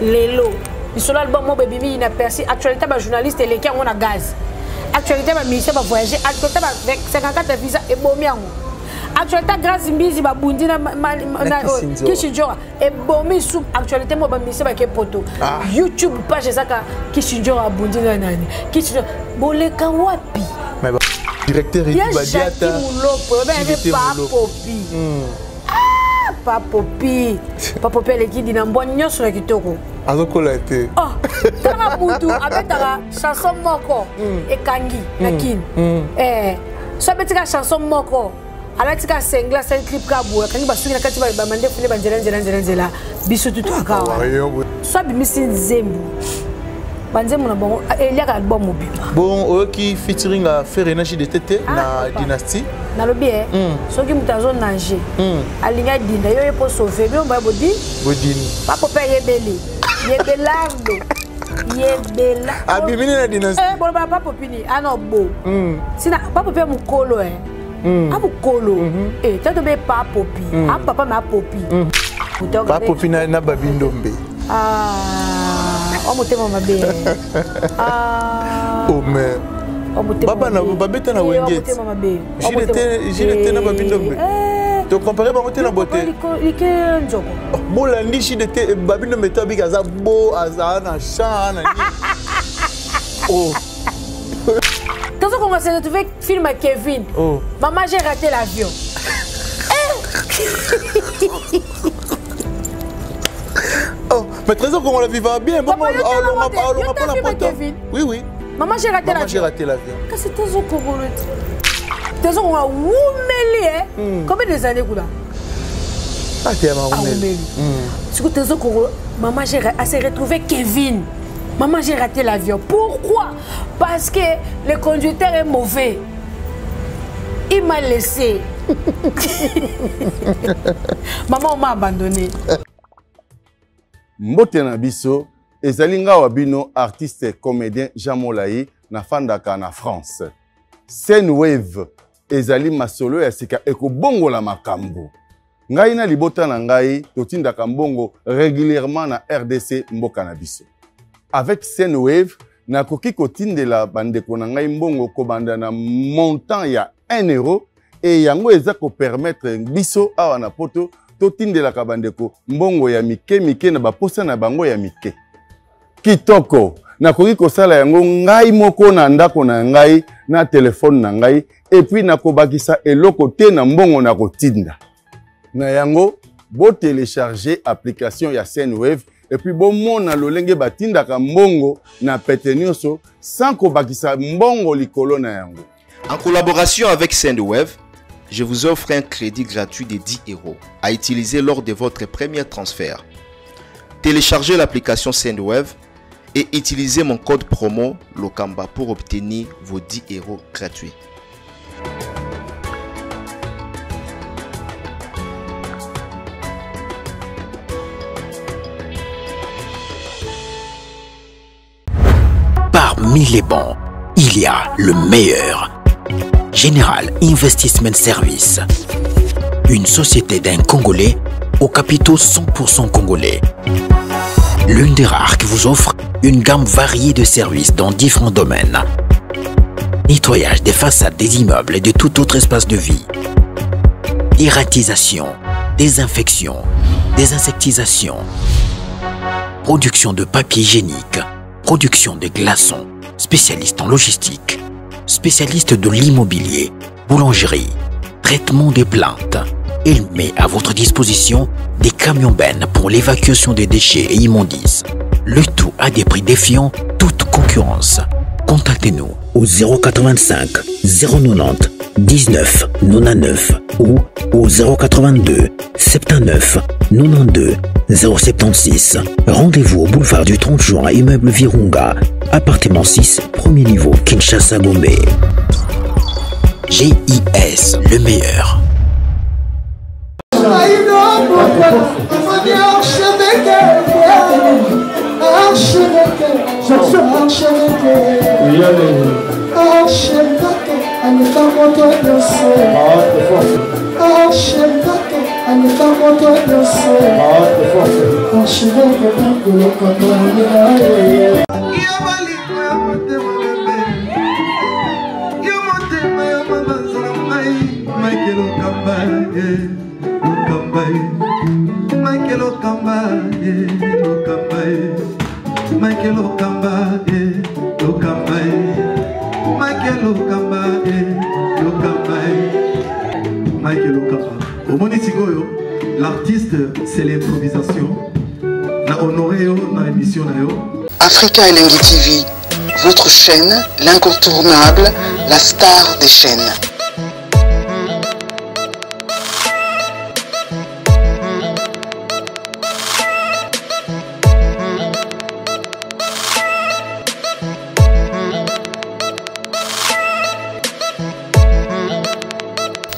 Lelo lisolo album moko ebimi inaperçu, actualité ba journaliste eleki yango na gaz, actualité ba musicien ba voyager, actualité ba 54 visa ebomi yango, actualité Grâce Mbizi babundi na Kisindjora ebomi su, actualité moko ba musicien bake poto. YouTube page ezaka Kisindjora abundi na nani, Kisindjora boleka wapi? Directeur ya Jackie Mulopo obengi Papopi. Ah, Papopi, Papopi aleki dina mbwa nyonso na kitoko. Azokola te. Oh, tanga mutu abetaka chanson moko ekangi na kini. Eh, so abetika chanson moko, alati ka sengla, asali clip ka boye, akangi basuki na kati, bamandefu nde banzela nzela nzela nzela, biso tutwaka wana. So abimisi nzembo, banzembo na bango eliaka album mobimba. Bon, oyoki featuring ya Ferre na JDT te na Dynastie? Nalobi e, soki moto azonage, alingi adinda yo ye mpo sauve bino, boya bodi. Bodini. Papo mpe ayebeli yebelardo yebela. Abimini na Dynastie. Bolobala papo pini ano bo sina papo mpe mokolo e a mokolo e tato be papopi a papa me apopi. Papopi na Babi Ndombe. Ah, o motema mabe. Oh, mais baba na babeta na Wenge JDT na Babi Ndombe, tocompare bango te na beauté. Like nzoko. Bolandi JDT, Babi Ndombe te abiki aza bo aza na champ na oh. Tozo konga se retrouver film ya Kevin. Oh. Maman, j'ai raté l'avion. Oh, mais Trésor Kongo vivra bien. Bon, Papa, yo tala yo tala film ya Kevin. Oui. Maman, j'ai raté Maman, j'ai l'avion. raté l'avion. Kasi Trésor Kongo Trésor Kongo wumeli eh. Combien des années kuna? Ah, t'es un Awumeli. Sikoyo Trésor Kongo, maman j'ai a se retrouvé Kevin. Maman, j'ai raté l'avion. Pourquoi? Parce que le conducteur est mauvais. Il m'a laissé. Maman, on m'a abandonné. Mbote na biso, ezali nga wa bino artiste comédien Jean Molayi, nafandaka na France. Sendwave ezali masolo ya sika ekobongola makambo. Ngai na libota na ngai totindaka mbongo régulièrement na RDC, mboka na biso. Avec Sendwave, nakoki kotindela bandeko na ngai mbongo kobanda na montant ya 1 euro e yango eza kopermettre biso awa na poto totindelaka bandeko mbongo ya mike mike na baposa na bango ya mike. Kitoko, nakoki kosala yango ngai moko na ndako na ngai na telefone na ngai, et puis nakobakisa eloko te na mbongo na kotinda. Na yango, botélécharger application ya Sendwave et puis bomona lolenge batindaka mbongo na pete nyonso sans kobakisa mbongo likolo na yango. En collaboration avec Sendwave, je vous offre un crédit gratuit de 10 euros à utiliser lors de votre premier transfert. Téléchargez l'application Sendwave et utilisez mon code promo Lokamba pour obtenir vos 10 euros gratuits. Parmi les bons, il y a le meilleur. General Investment Service. Une société d'un Congolais aux capitaux 100% congolais. L'une des rares qui vous offre une gamme variée de services dans différents domaines. Nettoyage des façades des immeubles et de tout autre espace de vie. Dératisation, désinfection, désinsectisation, production de papier hygiénique, production de glaçons, spécialiste en logistique, spécialiste de l'immobilier, boulangerie, traitement des plantes. Il met à votre disposition des camions bennes pour l'évacuation des déchets et immondices. Le tout à des prix défiant toute concurrence. Contactez-nous au 085 090 19 99 ou au 082 79 92 076. Rendez-vous au boulevard du 30 juin, immeuble Virunga, appartement 6, premier niveau, Kinshasa Gombe. GIS, le meilleur. Michael Okamba, eh, Okamba, eh. Michael Okamba, eh, Okamba, eh. Michael Okamba, eh, Okamba, eh. Michael Okamba. Omoni sikoyo, l'artiste, c'est l'improvisation. Na honoré yo na émission na yo. Africa Elengi TV, votre chaîne, l'incontournable, la star des chaînes.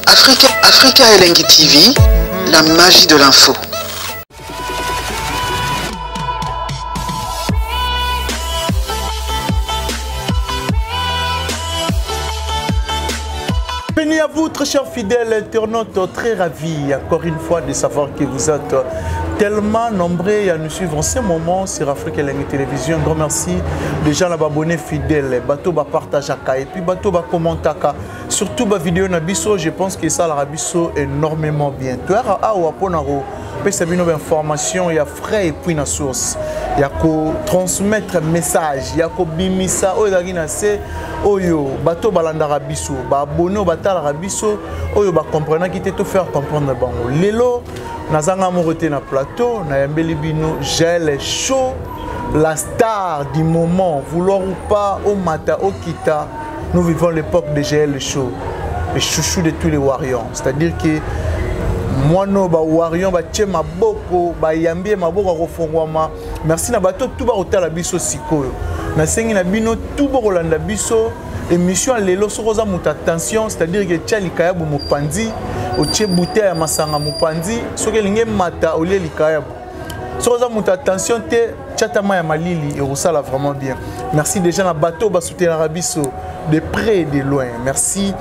Africa, Africa Elengi TV, la magie de l'info. Béni à vous, très chers fidèles internautes, très ravis encore une fois de savoir que vous êtes tellement nombreux à nous suivre en ce moment sur Afrique Elengi Télévision. Un grand merci déjà à abonnés fidèles, bateau ba partageaka et puis bateau ba commentaka. Surtout ba vidéo na biso, je pense que ça la biso énormément bien. Toi awa pona ko pesa bino ba information ya frais et puis na source. Ya ko transmettre message, ya ko bimisa oyo ezalaki na se oyo bato balandaka biso, ba abonné oyo batalaka biso, oyo ba comprenaki te to faire comprendre bango. Lelo nazanga moko te na plateau, nayambeli bino Jael Show, la star du moment, vouloir ou pas, omata okita, nous vivons l'époque de Jael Show, le chouchou de tous les warriors. C'est-à-dire que mwana oyo ba warrior batie maboko, bayambi ye maboko akofongwama. Merci na bato tout bakotala biso sikoyo. Nasengi na bino tout bokolanda biso émission ya lelo. Soki oza moto attention, c'est-à-dire que tia likayabu mopanzi, otie bouteille ya masanga mopanzi, soki elingi emata olie likayabu. Soki oza moto attention te, tia ta mai ya malili ekosala vraiment bien. Merci déjà na bato basoutenaka biso de près et de loin. Merci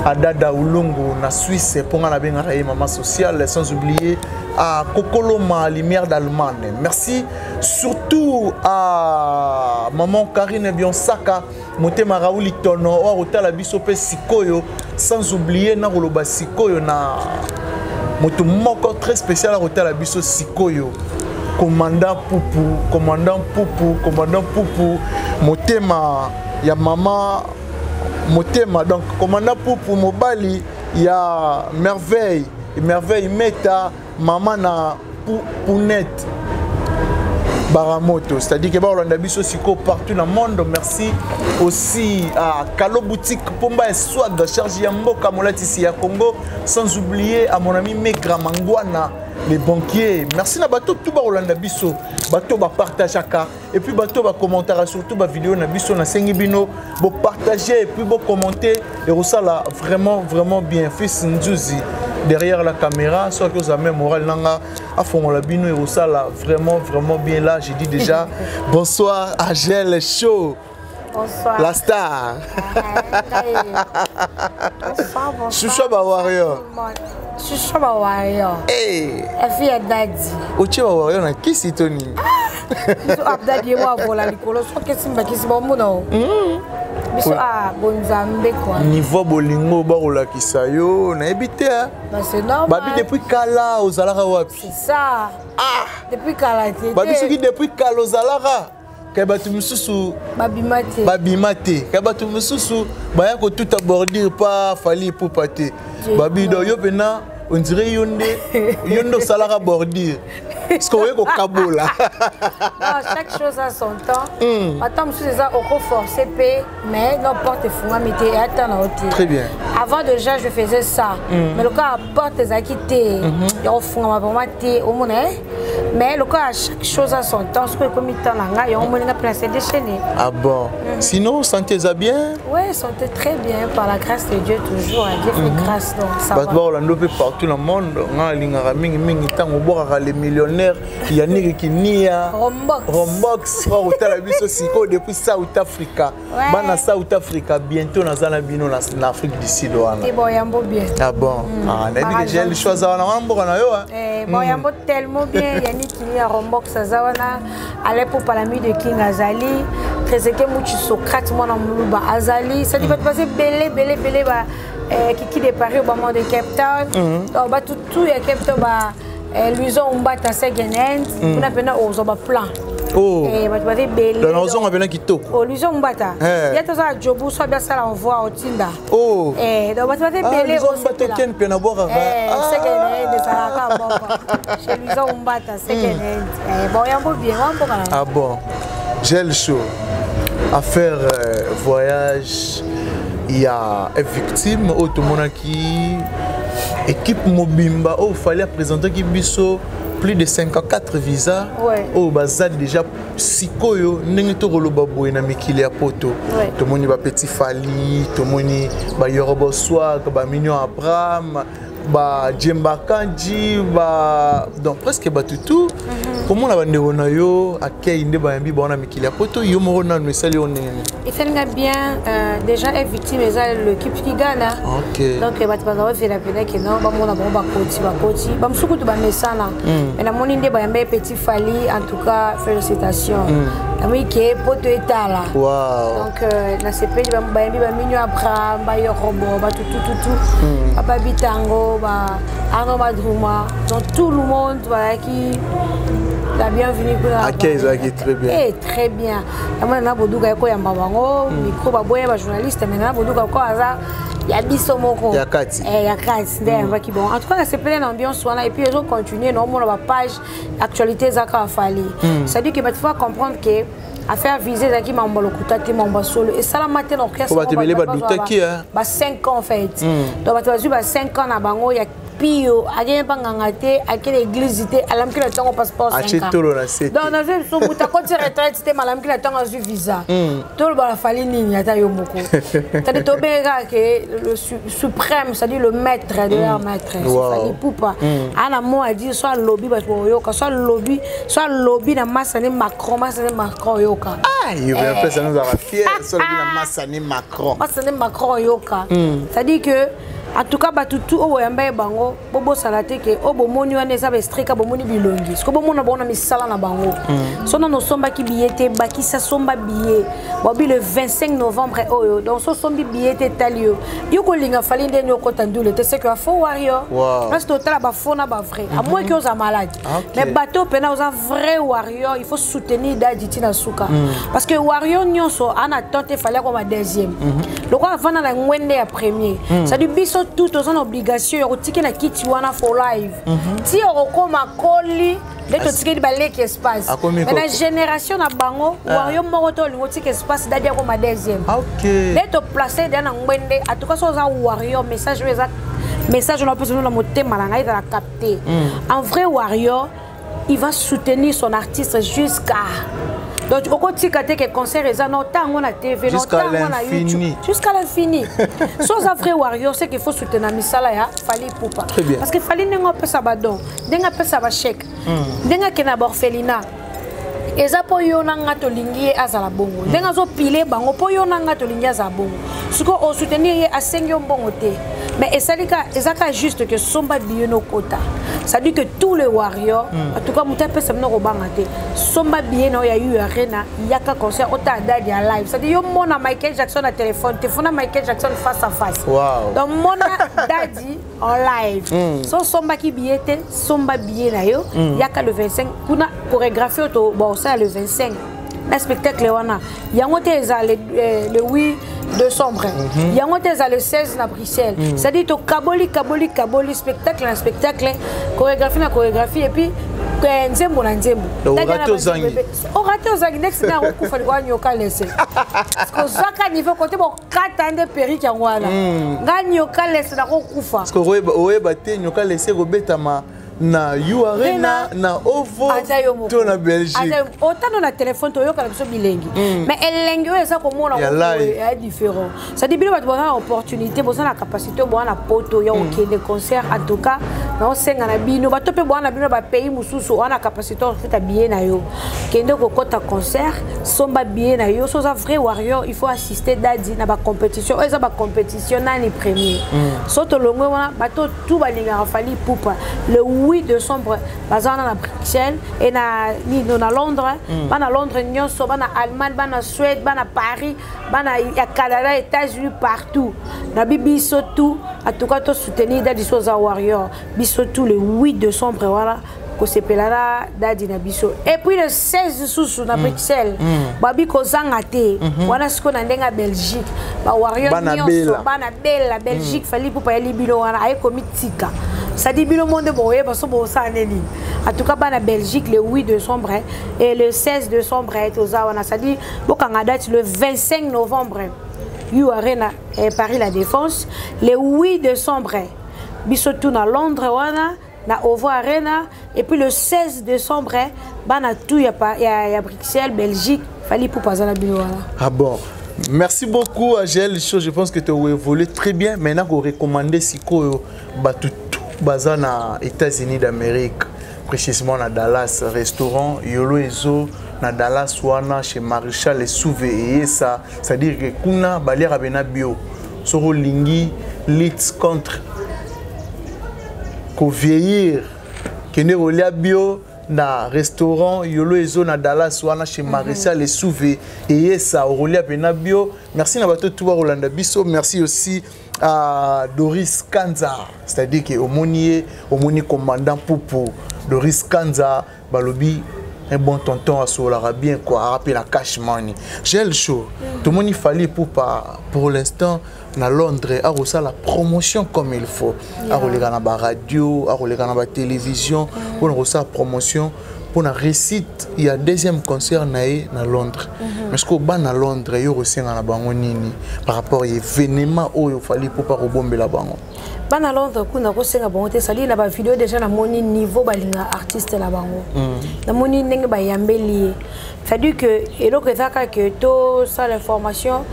à Dada Ulungu na Suisse, mpo nga nabengaka ye mama sociale, sans oublier à Kokoloma, lumière d'Allemagne. Merci surtout à maman Karine Bionsaka, motema Raoul Tono, oyo akotala biso mpe sikoyo, sans oublier na koloba sikoyo na moto moko très spécial akotala biso sikoyo, commandant Pupu, commandant Pupu, commandant Pupu, motema ya mama motema, donc commandant Pupu mobali ya merveille, merveille meta mama na Pounet Baramoto, c'est-à-dire que baolanda biso siko partout dans le monde. Merci aussi à Kalo Boutique Pomba et Swag, charge ya mboka molatisi ya Congo, sans oublier à mon ami Megra Mangwana, les banquiers. Merci na bato tout baolanda biso, bato ba partageaka et puis bato ba commentera surtout ba vidéo na biso na sengi bino bo partager et puis bo commenter et ça là vraiment vraiment bien. Fils Nzuzi derrière la caméra, soit que vous avez moral nanga à fond la bino et ça là vraiment vraiment bien. Là je dis déjà bonsoir à Jael Show. Bonsoir. La star. Bonsoir, bonsoir. Chouchou ba warrior. Chouchou ba warrior. Hey. Efi ya daddy. Otie ba warrior na kisi to nini? Biso abdadi ye mwa vola likolo soki esimba kisi bomona o. Biso a bonzambe quoi. Niveau bolingo bakolakisa yo nayebi te. Bah c'est normal. Babi depuis kala ozalaka wapi? C'est ça. Ah. Depuis kala te. Babi soki depuis kala ozalaka kay bato mosusu babima te. Babima te. Kay bato mosusu baya kotuta bordure pa Fally Ipupa te. Babi do yo pena on dirait yo nde osalaka bordure. Parce qu'on est au Kabola. Non, chaque chose a son temps. Attends, monsieur César, on forcer P, mais non, porte fumamité et attends, ok. Très bien. Avant déjà, je faisais ça. Mais le cas porte les acquittés, il y a fumamité vraiment au monde. Mais le cas chaque chose a son temps. Ce que comme il temps là, il y a au moins une place déchaînée. Ah bon. Sinon, santé ça bien? Oui, santé très bien par la grâce de Dieu toujours. Dieu fait grâce donc ça va. Bah, Orlando peut partout dans le monde. On a l'ingara mingi mingi tango boire les millionnaires. millionnaire Yannick Kinia Rombox Rombox oyo kotala biso sikoyo depuis South Africa. Ouais. Bana South Africa bientôt naza na bino na, na Afrique du Sud wana. Te bon yambo bien. Ah bon. Ah nayebi ke Jael Show aza wana wana mboka na yo hein. Eh, bon yambo tellement bien Yannick Kinia Rombox aza wana Alain Poupa l'ami de King azali Trezeguet Muchi Socrate mwana muluba azali c'est-à-dire bato baza ebele ebele ebele ba eh, Kiki de Paris Obama de Cape Town. Donc bato tout ya Cape Town ba eh, Louison Umbata second hand kuna mpena ozwa ba plan. Oh. Eh, bato baza ebele. Donc ozonga mpena kitoko. Oh, Louison Umbata. Eh. Ye toza jobu so abi asala envoi otinda. Oh. Eh, donc bato baza Ah, ebele Louison Umbata okende mpe na bwakaka. Eh, Ah. second hand ezalaka bongo. Chez Louison Umbata second hand. Eh, bon yango bien, wana mboka na. Ah bon. Gel Show. Affaire voyage, il y a une victime oyo tomonaki équipe mobimba oyo fallait présenter ki biso plus de 54 visas Ouais. oyo baza déjà sikoyo ndenge tokoloba boye na mikili ya poto. Ouais. Tomoni bapetit Fally, tomoni bayorobo Swag, bamignon Abraham, ba Djemba Kanji, ba donc presque batutu komona bandeko na yo akei nde bayambi bango na mikili ya poto. Yo moko nanu esali yo ndenge nini? Esalinga bien déjà est victime eza l'équipe qui gagne. Hein. Donc bato baza bazela pene ke non bamona bango bakoti bakoti bamosusu kutu bamesana, mais namoni nde bayamba ye petit Fally, en tout cas félicitations. Namoni ke poto etala. Donc nasepeli bayambi baminio Abraham, bayorobo, batutututu, bababitango, ba Arno Madruma, donc tout le monde bazalaki la bienvenue kuna. Accueil ezalaki très bien. Eh, très bien. Namona na boduka ye koyamba bango micro baboya bajournaliste, mais na boduka ko aza ya biso moko. Ya kati. Eh, ya kati nde ayambaki bon. En tout cas nasepeli na ambiance wana et puis ezocontinue naomona bapage actualité eza kaka Fally. C'est à dire que bato faut comprendre que affaire visa ezalaki mambo ya lokuta te, mambo ya solo esalama te na orchestre. Po bato ebele moko bazwa badutaki, hein. ba 5 ans en fait. Donc bato bazwi ba 5 ans na bango ya pio, akei mpa nganga te, akei na église te, alamki na ntango passeport Atie 5 ans. tolo na se te. Donc nazwi biso moto akoti retraite te, malamki na ntango azwi visa. Toloba na Fally nini ata yo moko, c'est-à-dire tobenge kaka ke le suprême, c'est-à-dire le maître de leur maître, c'est Fally Ipupa. Ana mot à dire, so alobi bato boyoka, so alobi, so alobi na masane Macron, masane Macron oyoka. Ah, yo mpe ça nous aura fier so lobi na masani Macron. Masane Macron oyoka. C'est-à-dire que en tout cas bato tu oyo boyamba ye bango bobosana te ke oyo bomoni wana eza baestrika, bomoni bilongi siko bomona bango na misala na bango. So nano osombaki billet te, bakisa somba billet. Bobi le 25 novembre oyo, donc so osombi billet te, etali yo. Yo kolinga Fally ndeni okota ndule te, c'est que bafaux warrior. Parce totala bafaux na bavrai, à moins que oza malade. Mais bato mpena oza vrai warrior, il faut soutenir dadi ntina suka, parce que warrior nyonso ana temps te Fally akoma deuxième lokola avanda na ngwende ya premier. C'est-à-dire biso tout toza na obligation ya kotika na kiti wana for live ti okokoma koli nde totikeli baleki espace. Akomi Mais na koko. génération na bango, warrior moko to olingi otika espace dadi akoma deuxième. Nde toplace deya na ngwende. En tout cas so oza warrior, message oyo eza message oyo napesa na motema na ngai ezala capté. En vrai warrior, il va soutenir son artiste jusqu'à, donc okotika te ke concert eza na otango na TV na Jusqu'à otango na l'infini. YouTube, jusqu'à l'infini. So oza vrai warrior, c'est qu'il faut soutenir misala ya Fally Ipupa. Très bien. Parce que Fally, ndenge apesa badon, ndenge apesa bachèque, ndenge akende na baorphelinat, eza mpo yo na nga tolingi ye azala bongo. Ndenge azopile bango mpo yo na nga tolingi azala bongo. Sikoyo osoutenir ye, asengi yo mbongo te, mais esali ka eza ka juste ke somba billet nokota. C'est-à-dire que tous les warriors, en tout cas moto apesa bino kobanga te, somba billet na oyo ya U Arena, yaka concert ota dadi ya live. C'est-à-dire yo mona Michael Jackson na téléphone te, fona Michael Jackson face à face. Donc mona dadi en live. So osombaki billet te, somba billet na yo, yaka le 25 kuna. Chorégraphie oyo to bon osala le 25 na spectacle wana yango te eza le 8 décembre, yango te eza le 16 na Bruxelles. C'est-à-dire tokaboli kaboli kaboli spectacle na spectacle, chorégraphie na chorégraphie, et puis nzembo na nzembo. Donc, Tadi orate na ozangi. banzembo orate ozangi neti na okufa likwa nyoka lese, parce que ozwaka niveau kote bokata nde perike yango wana nga nyoka lese nakokufa. Parce que oyeba te nyoka lese kobetama. Na U Arena, na OVO to na Belgique. Otano na téléphone toyokana biso bilengi. Mais elengi oyo eza komona ya différent. C'est-à-dire bino bato boza na opportunité, boza na capacité, boza na poto ya okende concert. En tout cas, naosenga na bino bato mpe boza na bino bapays mosusu oza na capacité ofuta billet na yo. Kende kokota concert, somba billet na yo. So oza vrai warrior, il faut assister Dadi na bacompétition oyo eza bacompétition nani premier. So tolongwe wana, bato tout balingaka Fally Ipupa, le 8 décembre baza wana na Bruxelles et na nino na Londres. Bana Londres nyonso, bana Allemagne, bana Suède, bana Paris, bana ya Canada, États-Unis, partout na bi biso tout. En tout cas, tosoutenir Dadi. So oza warrior, biso tout le 8 décembre wana kosepela na Dadi na biso. Et puis le 16 lisusu na Bruxelles, babi kozanga te wana. Sikoyo na ndenge ya Belgique, bawarrior nyonso, bana bela Belgique, Fally Ipupa yali bino wana, aye komitika. C'est-à-dire bino monde boyeba so bosala nini. En tout cas, bana Belgique, le 8 décembre et le 16 décembre toza wana. C'est-à-dire bokanga date: le 25 novembre, U Arena et Paris La Défense, le 8 décembre biso tout na Londres wana na Ovo Arena, et puis le 16 décembre bana tout ya Bruxelles, Belgique, Fally Ipupa aza na bino wana. Ah bon. Merci beaucoup à Jaël Show. Je pense que tu as évolué très bien. Maintenant, on recommande sikoyo batu tout baza na États-Unis d'Amérique, précisément na Dallas, restaurant Yolo Ezo na Dallas wana chez Maréchal et Souve et ça, c'est-à-dire que kuna baliaka bena bio. Soro lingi lutte contre ko vieillir, kende kolia bio na restaurant Yolo Ezo na Dallas wana chez Maréchal et Souve eyesa, okolia pena bio. Merci na bato tout bakolanda biso. Merci aussi à Doris Kanza, c'est-à-dire que omoni ye, omoni commandant Popo Doris Kanza, balobi un bon tonton, asolaka bien quoi, arape na cash money. Jaël Show, tomoni Fally Ipupa pour l'instant na Londres akosala promotion comme il faut, akoleka na baradio, akoleka na batélévision mpona kosala promotion mpona réussite ya deuxième concert na ye na Londres. Mais ce que bana Londres, yo kosenga na bango nini par rapport ya événement oyo Fally Ipupa kobombela bango? Bana Londres kuna, kosenga bango te. Sali na bavideo déjà, namoni niveau balinga artiste na bango, namoni ndenge bayambeli ye. C'est-à-dire que eloko eza kaka ke tosala information,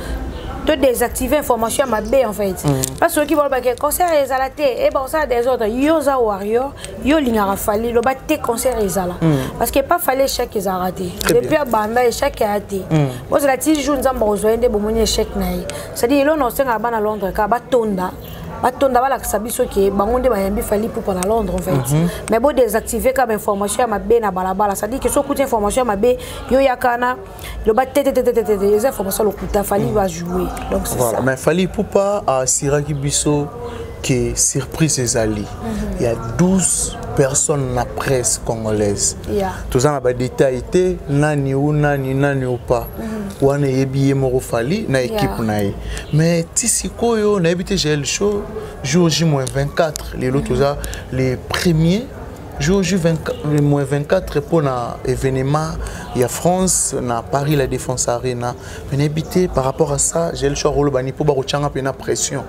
to désactiver information ya mabe en fait, parce que soki balobaki concert ezala te e bakosala désordre. Yo oza warrior, yo olingaka Fally, loba te concert ezala, parce que pas Fally échec ezalaka te. Depuis abanda, échec eya te. Bozala ti jour Nzambe akozwa ye nde bomoni échec na ye. C'est-à-dire eloko na osengaka bana Londres kaka batonda, batonda, balakisa biso ke bango nde bayambi Fally Ipupa na Londres en fait. Mais bo désactiver kaka information ya mabe na balabala. C'est-à-dire ke soki okuti information ya mabe, yo yaka na loba te te te te te te, eza information lokuta. Fally va jouer, donc c'est Voilà. ça. Mais Fally Ipupa asiraki biso ke surprise ezali. Il y a 12 personnes na presse congolaise. Toza na badetail te, nani ou nani, nani ou pas, wana eyebi ye moko Fally na équipe na ye. Mais ti sikoyo nayebi te. Jaël Show, jour J moins 24, lelo toza les premiers jour J 24, moins 24 mpona événement ya France na Paris La Défense Arena. Mais nayebi te par rapport à ça, Jaël Show akoloba nini mpo bakotianga mpena pression.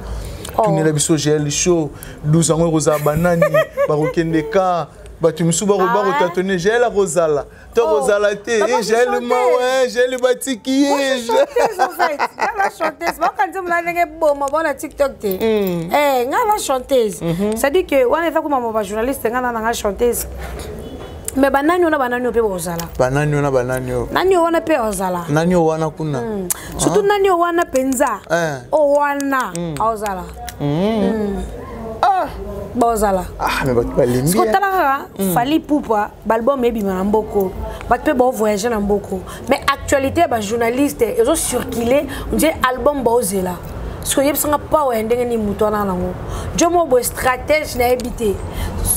Tunela biso, Jaël Show, 12 yango ekozala banani bakokende ka bato mosusu bakotatone Jaël akozala to akozala te. Jaël mawe, Jaël batiki ye. Nga chanteuse, bakanzi mona ndenge boma bona TikTok te. Nga na chanteuse, c'est-à-dire que wana eza komama bajournaliste. Nga na nanga chanteuse, mais banani wana, banani oyo mpe bozala. Banani wana, banani oyo? Nani oyo wana mpe ozala. Nani oyo wana kuna? Surtout nani oyo wana mpenza, oyo wana aozala, bozala. Ah, mais bato balembi. Siko tala kaka Fally Ipupa, baalbum ebima na mboko, bato mpe baovoyage na mboko, mais actualité ya bajournaliste ezocircule ondie album baozela. Soki oyebisanga pawa ya ndenge nini moto wana nango jo mo boye stratège, nayebi te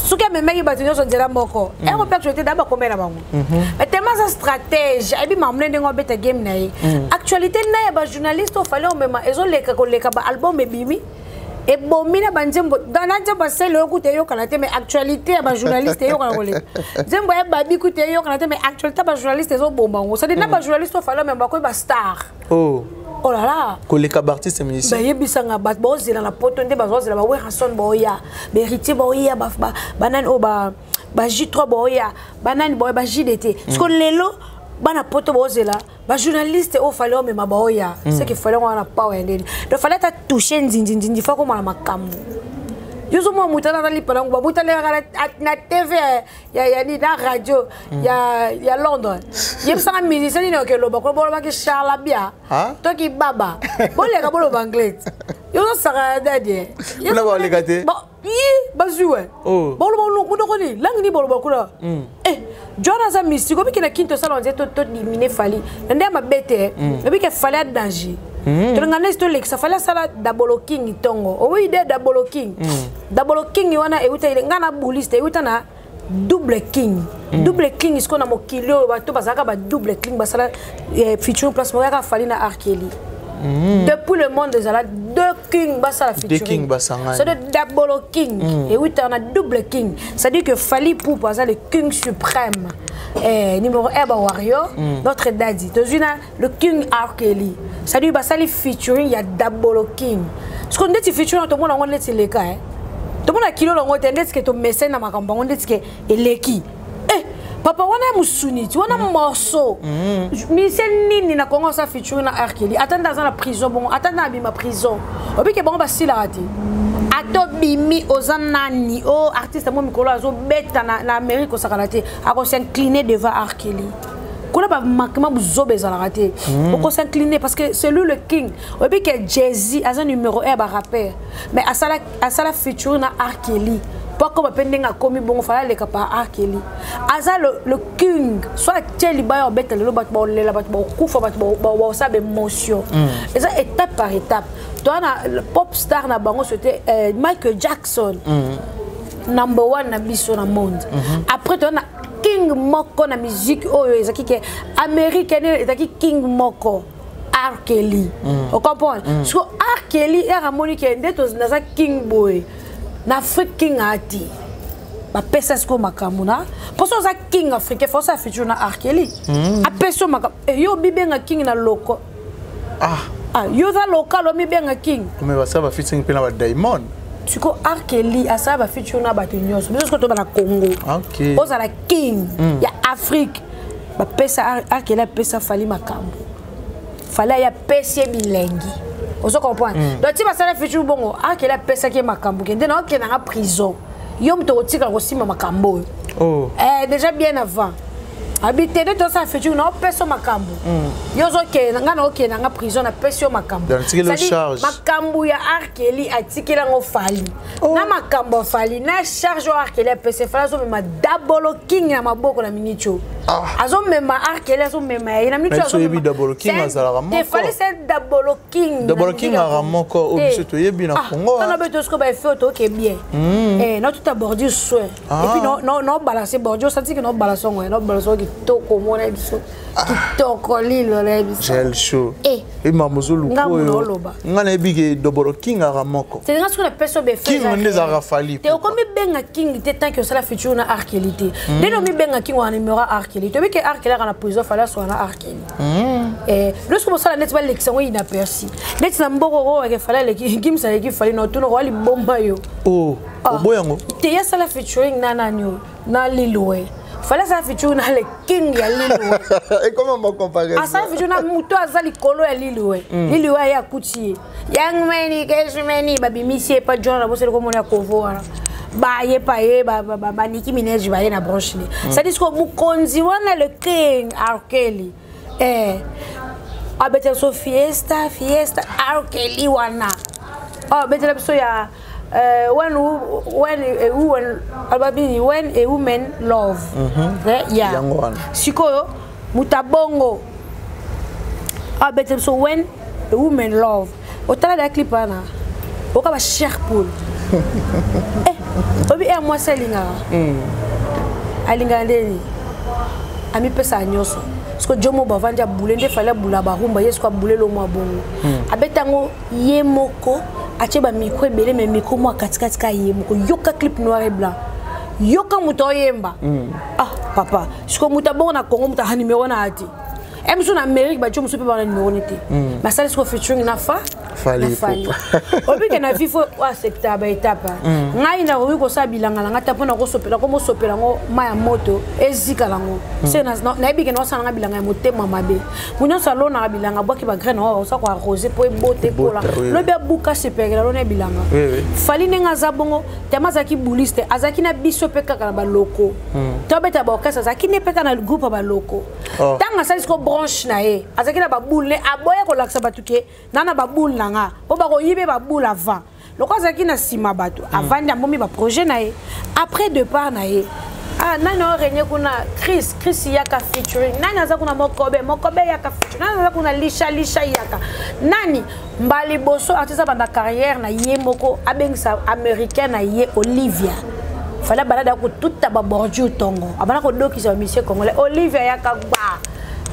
soki amemaki bato nyonso nzela moko eko mpe actualité da bakombe na bango. Mais tellement aza stratège, ayebi makambo nde ndenge obeta game na ye. Actualité na ya bajournaliste oyo Fally omema ezoleka koleka baalbum ebimi, ebomi na banzembo na nzembo asele oyo kuta eyokana te. Mais actualité ya bajournaliste eyokana koleka nzembo ya babi kuta eyokana te. Mais actualité ya bajournaliste ezobomba yango. C'est-à-dire na bajournaliste oyo Fally omema bakoyi bastar. Oh. Oh là là. Koleka baartiste musicien. Bayebisanga bato baozela na poto nde bazozela baWerrason baoya, baHéritier baoya, banani oyo ba J3 baoya, banani baoya, ba JDT. Parce que lelo bana poto baozela bajournaliste oyo Fally omema baoya, ce que Fally wana pawa ya ndeni. Donc Fally ata touche nzinzinzinzi fa komana makambo. Yo ozomona moto wana azali palango babutalelaka na TV ya nini, na radio ya Londres. Yebisanga musicien nini okeloba ko bolobaki charlabia toki baba boleka boloba anglais. Yo ozosaka dadi. Kuna baleka te. Yi bazwi we boloba monoko nini, langue nini boloba kuna? Eh, John aza mystique. Obiki na kini tosala onze todimine Fally na nde ya mabe te. Obiki Fally a danger. Tolinga nesi tolekisa Fally asala Dabolo King ntongo. Oyi de Dabolo King, Dabolo King wana euta ngai na buliste, euta na double king. Double king sikoyo na mokili oyo bato bazalaka ba double king basala featuring place moko yaka Fally na R. Kelly. Depuis le monde ezala deux king basala featuring, c'est de Dabolo King euta na double king, c'est à dire que Fally Ipupa aza le king suprême, numéro 1 ba warrior, notre daddy. Tozwi na le king R. Kelly, c'est à dire basali featuring ya Dabolo King. Sikoyo ndeti featuring tomona yango ndeti leka, tomona kilo longo te, ndeti ke tomesai na makambo yango, ndeti ke eleki. Eh, papa wana ya mosuni ti wana morceau. Musicien nini na Kongo asa featuring na R. Kelly? Ata nde aza na prison bongo, ata nde abima prison, obike bango basilaka te. Ata obimi oza nani o artiste mo mikolo azobeta na Amérique, osakana te, akos'incliner devant R. Kelly. Kuna bamakima buzoba ezalaka te, okos'incliner parce que c'est lui le king. Oyebi ke Jay-Z aza numéro 1 ya barappeur, mais asala featuring na R. Kelly mpo akoma mpe ndenge akomi bongo. Fally aleka par R. Kelly, aza le king. So atie libaya obeta lelo, bato baolela, bato bakokufa, bato baosala baémotion. Eza étape par étape. Toa na pop star na bango, c'était Michael Jackson, number one na biso na monde. Après toa na king moko na musique oyo ezalaki ke américaine, ezalaki king moko, R. Kelly. Ocomprendre? Siko R. Kelly ere amoni ke nde naza king boye na Afrique, king ati bapesa sikoyo makambo na mposo. Oza king africain, fo osala feature na R. Kelly. Apesi yo makambo. Yo obibenga king na loko. Ah, yo oza local, omibenga king. Mais basala bafeaturing mpe na badiamond. Sikoyo R. Kelly asala bafeature na bato nyonso. Biso sikoyo toba na Congo. Ozala king ya Afrique, bapesa R. Kelly, apesa Fally makambo. Fally aye apesi ye bilengi. Ozo comprendre? Donc ti basala feature bongo, R. Kelly apesaki ye makambo ke nde na okendanga prison, yo moto okotikala kosimba makambo oyo. Déjà bien avant abi te nde tosala feature na opesa yo makambo, yo ozokende, ngai na okende nanga prison, napesi yo makambo. Makambo ya R. Kelly atikeli yango Fally. Na makambo ya Fally na charge oyo R. Kelly apesi Fally, azomema Dabolo King na maboko na miniti oyo. Azomema R. Kelly, azomema ye na miniti. Oyo Fally c'est Dabolo King. Dabolo King aka moko oyo biso toyebi na Congo. Tana beto siko baefe oyo toke bien na tuta bordure soin et puis no balance bordure, osati ke no balance yango, no balance yango kitoko. Omona biso kitoko lilo na biso. Gel chaud e mambo ozoluka oyo nga nayebi ke Dobolo King aka moko. Nga soki napesi yo. King nde ezalaka Fally. Te, okomi benga king te tant que osala feature na R. Kelly te. Ndenge omibenga king wana numéro R. Kelly, toyebi ke R. Kelly aka na prison, Fally aswaka na R. Kelly. Lorsque bosala neti balekisa yango inaperçu neti na mboko oyo ake Fally aleki Gims, aleki Fally na otuna kowa libomba yo. Oboya yango. Te, ye asala featuring na nani oyo na Lil Wayne. Fally asala featuring na le king ya Lil Wayne. Ekoma ma comparaison. Asala featuring na moto aza likolo ya Lil Wayne. Lil Wayne aye akuti ye young mani cash mani, babimisi ye pa John na boseli komona ya kovo wana baye pa ye baniki Minege baye na branche ne. C'est-à-dire siko mokonzi wana le king R. Kelly abetela biso fiesta fiesta. R. Kelly wana abetela biso ya when a woman alobabini when a woman love. Yeah. Sikoyo moto abongo abetela biso when a woman love, otala da clip wana oka bacher poule obi e mwasi alingaka, alingaka ndeni amipesaka nyonso. Siko jomo bavandi abule nde Fally abula barumba ye siko abule lomo abongo abeta yango ye moko, atie bamicro ebele, mais micro mwa katikati ka ye moko. Yoka clip noir et blanc, yoka moto oyemba. Ah papa, siko moto abongo na Congo, moto aha numéro na ati. E mosusu na Amérique bajo mosusu mpe bana numéro ne te. Basali siko featuring na fa Fally Fally. Obike na vie faut accepter ba étape. Ngai nakoki kosala bilanga na ngai te mpo nakosopela komosopela yango mai ya moto ezikala yango. Se nayebi ke naosala nga bilanga ya motema mabe. Moto nyonso alonaka bilanga abwaki bagraine oyo osa koarrose mpo ebota ekola. Lobi abuka sepelakela lona ya bilanga. Fally ndenge aza bongo tema azalaki bouliste, azalaki na biso mpe kaka na baloko. To abeta baorchestre azalaki ne mpe kaka na groupe ya baloko. Ntango asali siko branche na ye azalaki na baboule ne aboya kolakisa bato ke na na baboule na nga mpo bakoyibe baboule avant. Loko azalaki na nsima bato avandi amomi baprojet na ye après départ na ye. Ah, nani oyo renie kuna Chris, Chris yaka featuring nani aza kuna Mokobe, Mokobe yaka featuring nani aza kuna Lisha, Lisha yaka nani mbali boso artiste abanda carrière na ye moko abengisa américain na ye Olivia. Fallait balada ko tuta ba bordure tongo abana ko dokisa ba monsieur congolais Olivia yaka gba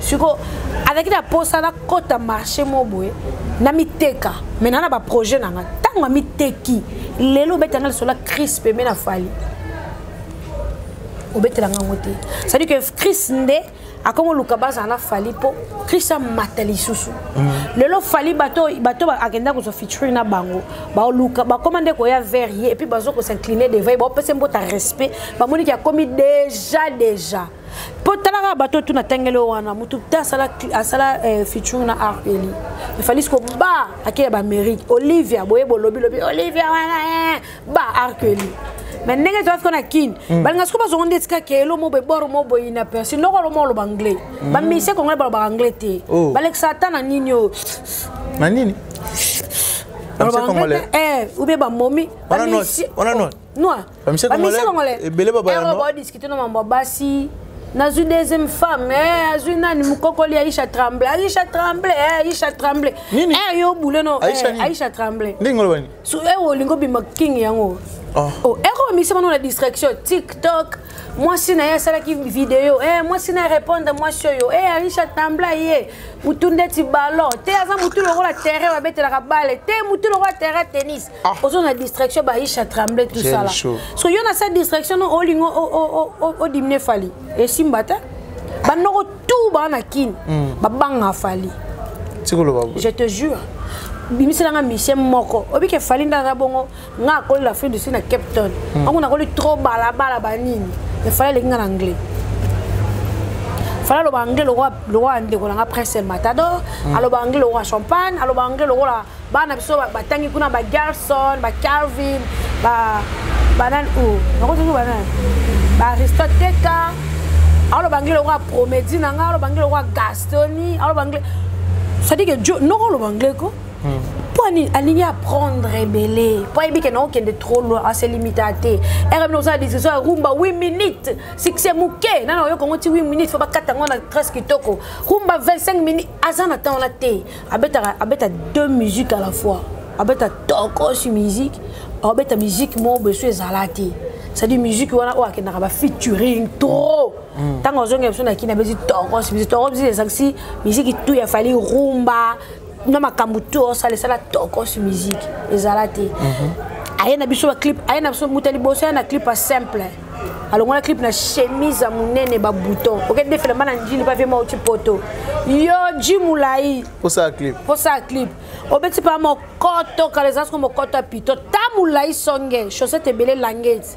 siko azalaki na posa na kota marché mo boye na miteka mais na ba projet na nga ntango amiteki lelo obetanga lisolo ya Chris pembe na Fally obetelanga yango te. C'est-à-dire que Chris nde akomi oluka bazala na Fally mpo Chris amata lisusu. Lelo Fally bato bato akenda kozwa featuring na bango baoluka bakoma nde koya vers ye et puis bazo kos'incliner devant ye baopesa mbota respect bamoniki akomi déjà déjà mpo talaka bato tu na tangeli wana motu te asala asala featuring na R. Kelly efali siko ba ake ya baamérique Olivia boye bolobi lobi Olivia wana ba R. Kelly mais ndenge toza siko na Kini balinga siko bazongo nde etika ke elo mo boye boro mo boye inaperçu ndoko alo mo oloba anglais bamusicien congolais balobaka anglais te. Balekisa ata na nini oyo na nini. Balobaka anglais te, ou bien bamomi. Wana noir, wana noir. Noir. Bamusicien congolais, ebele babaya noir. Baodiscute no mambo ya basi nazwi deuxième femme azwi nani mokokoli Aisha Tremble, Aisha Tremble, Aisha Tremble. Nini? Yo bule no. Aisha nini? Aisha Tremble. Ndenge oloba nini? So olingi obima king yango. Oh, ero bamisi bano na distraction TikTok mwasi na ye asalaki video mwasi na ye répondre mwasi oyo Aisha Tremble ye mutu ndeti ballon te aza mutu lokola terrain babetelaka bale te mutu lokola terrain tennis. Ozo na distraction ba Aisha Tremble tout J'ai ça là. chaud. So yo na sa distraction no olingo odimine Fally esimba te bandoko tout baa na Kini babanga Fally. Tikoloba boye. Je te jure bimiselanga musicien moko obike Fally nde aza bongo nga akoli l'Afrique du Sud na Cape Town ango nakoli trop balabala banini mais Fally aleki nga na anglais. Fally aloba anglais lokola ndeko na nga Prince El Matador aloba anglais lokola Champagne aloba anglais lokola bana biso batangi kuna ba Garson ba Calvin ba banani o nakotoki banani ba Aristote Teka aloba anglais lokola Promedi na nga aloba anglais lokola Gastoni aloba anglais c'est-à-dire que jo noko aloba anglais ko mpo ani alingi apprendre ebele mpo ayebi ke naokende trop loin ase limita te ere bino osala discussion ya rumba 8 minutes succès moke nana oyoka yango ti 8 minutes fo bakata yango na tres kitoko rumba 25 minutes aza na temps wana te abetaka abeta deux musiques à la fois abeta tokosi musique abeta musique moko boye so ezala te c'est-à-dire musique wana oyo akendaka ba featuring trop ntango azongela biso na Kini abeti tokosi musique tokosi musique ezalisi musique tu ya Fally rumba na makambo tu osala esala tokosi musique ezala te aye na biso baclip aye na biso moto ya liboso aye na clip ya simple alongola clip na chemise ya monene babouton oke defelema na njili pa viema oti poto yo ji molai Osala clip. Posala clip obeti mpa mokoto kala eza siko mokoto ya pito ta molai songe chaussette ebele langeti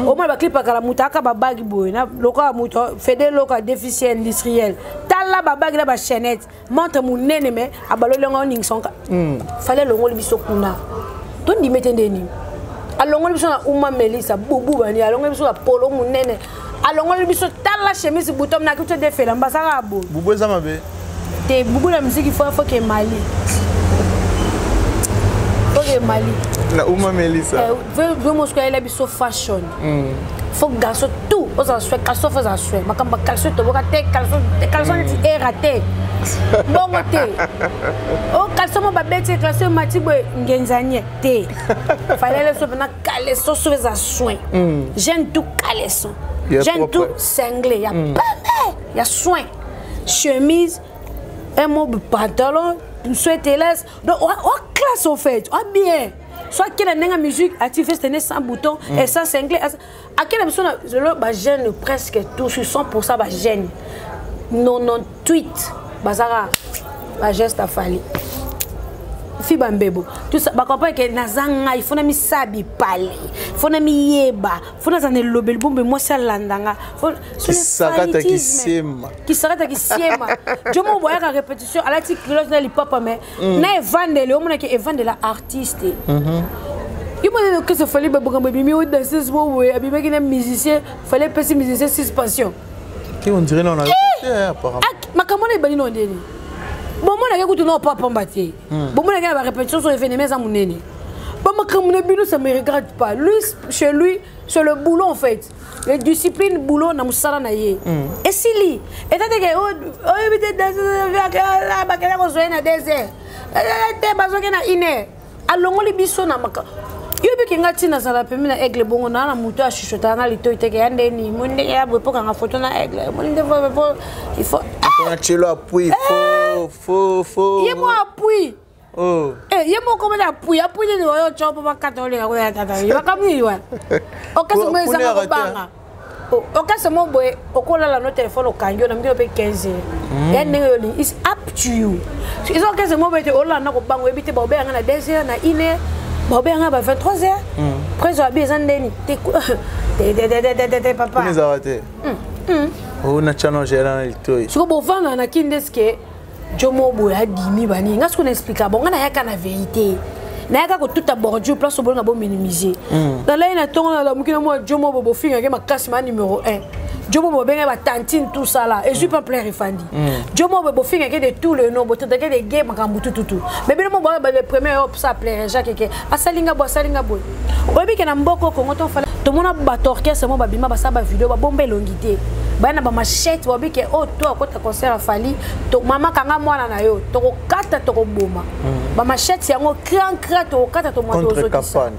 omona baclip akala moto aka babagi boye na lokola moto fede loka déficient industriel tala babagi na bachaînette montre monene me abaloli yango oningisa ngo Fally alongoli biso kuna tondima ete ndeni alongoli biso na uma melisa bubu bani alongoli biso na polo monene alongoli biso tala chemise bouton naki biso defela mbasaka boye. Bubu eza mabe. Te bubu na musique faut ke mali faut ke mali. Na uma melisa. Ve mosiko ayela biso fashion faut garçon tout ozala soin caleçon fo ozala soin makambo ya caleçon etoboka te caleçon caleçon neti era te bongo te o caleçon mo babeti caleçon emati boye ngenzanie te falele so mpena caleçon so eza soin jeune tout caleçon Ya jeune propre. tout cinglé ya pembe ya soin chemise un mot pantalon sweateless donc oa classe au fait oa bien so akenda ndenge ya musique ati veste ne sans bouton et sans cinglé akenda biso na lelo bajeune presque tout sur 100 bajeune 98. Bazaka ba geste afali fi bambebo tout ça bacomprendre ke naza ngai fo na misabi pale fo na miyeba fo naza na elobeli bombe mwasi alanda nga kisakata kisiema kisakata kisiema jo moko boyaka répétition alati culotte na lipapa mais mm. na evandeli omonaki evandela artiste mm -hmm. yo mona orchestre fali babokambo ebimi o danseuse mo boye abimaki na musicien fali epesi musicien suspension te on dirait na eh, apparemment makambo wana ebandi na ndeni bomonaki kutu na opa pamba te hmm. bomonaki na barépétition so evenema eza monene bamakambo na bino ça me regarde pas lui chez lui c'est le boulot en fait le discipline boulot na mosala na ye hmm. esili eza teke oyebi te bakenda kozwa ye na 2 heures te bazwaki na 1 heure alongoli biso na maka yo biki nga ntina azala pembe na aigle bongo naa na moto ashushotaka nga litoi teke ya ndeni moni ndenge ya boye mpo kanga foto na aigle moni nde po il faut tielo appui fo fo fo ye mo appui oh. eh, ye moko mona appui appui nini oyo tyo mpo bakata olinga koya tata makambo nini wana okasi mo ezanga kobanga okasi mo boye okolala no telefone okangi yo na mokilo mpe 15 heures hmm. ya ndenge yolingi is up to you eza okasi mo boye te olala na kobanga oyebi te baobeyanga na 2 heures na 1 heure baobeyanga ba 23 heures hmm. preso abi eza ndeni te te papa ezalaka te hmm. o na chano gera na litoi siko bovanda na kindeske jo moko boye adimi banini nga siko na explika bon nga nayaka na verité nayaka kotuta bordure place obolinga bominimize mm. nalai na ntongo nalamuki na mwa jo moko bofingake makasi ma numero 1 jo moko bobengaki batantine tout ça là ezwi pa plein refandi mm. jo moko bofingake de tout le nom botantake de ge makambo tututu mais bino mo boya le premier oyo ça plaire jacques ke asali nga boye asali nga boye oyebi ke na mboka kongo to fala tomona bato orchestre mo babima basala bavideo babomba elongi te baya na bamachete babi ke oyo oh, to akota concert afali to mama kanga mwana na yo tokokata tokoboma mm. bamachete yango cran cran tokokata tomwa tozokisa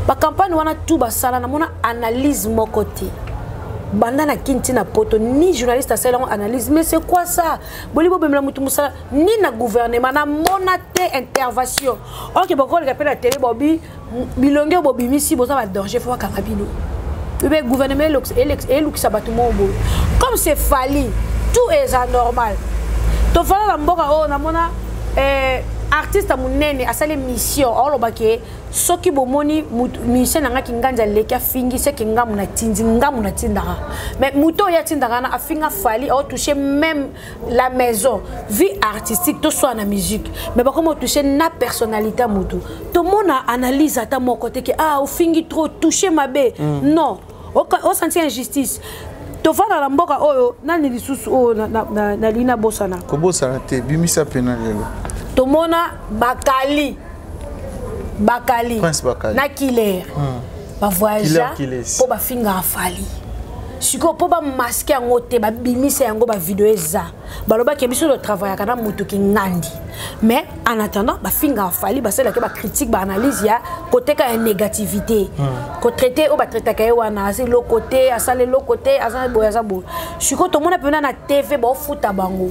bacampagne wana tout basala namona analyse moko te banda na kini ntina poto ni journaliste asali yango analyse mais c'est quoi ça boli bobemela motu mosala ni na gouvernement namona te intervention oke bokoleka mpe na tele bobi bilongi oyo bobimisi boza badanger fo bakanga bino ube gouvernement elukisa bato moko boye comme c'est fali tout eza normal tofanda na mboka oyo namona eh, artiste ya monene asali mission aoloba ke soki bomoni musicien na nga kinganzi aleki afingi seke ngamu natindi ngamu natindaka mais moto oyo atindaka wana afinga fali aotouche même la maison vie artistique to soit na musique mais bakoma toucher na personnalité ya motu tomona analyse ata moko te ke ah ofingi trop touche mabe mm. non osanti injustice tofanda na mboka oyo nani lisusu oyo nalingi nabosana kobosana te bimisa mpena lelo tomona bakali bakali, bakali. na killer mm. bavoyagea mpo bafingaka fali sikoyo mpo bamaske yango te babimisa yango bavideo eza balobaki biso totravaillaka na motu kingandi mais en attendant bafingaka fali basalaki bacritique baanalyse ya koteka ya négativité hmm. kotraite oyo batraitaka ye wana aza eloko te asala eloko te aza boye aza boye sikoyo tomona mpena na tv baofuta bango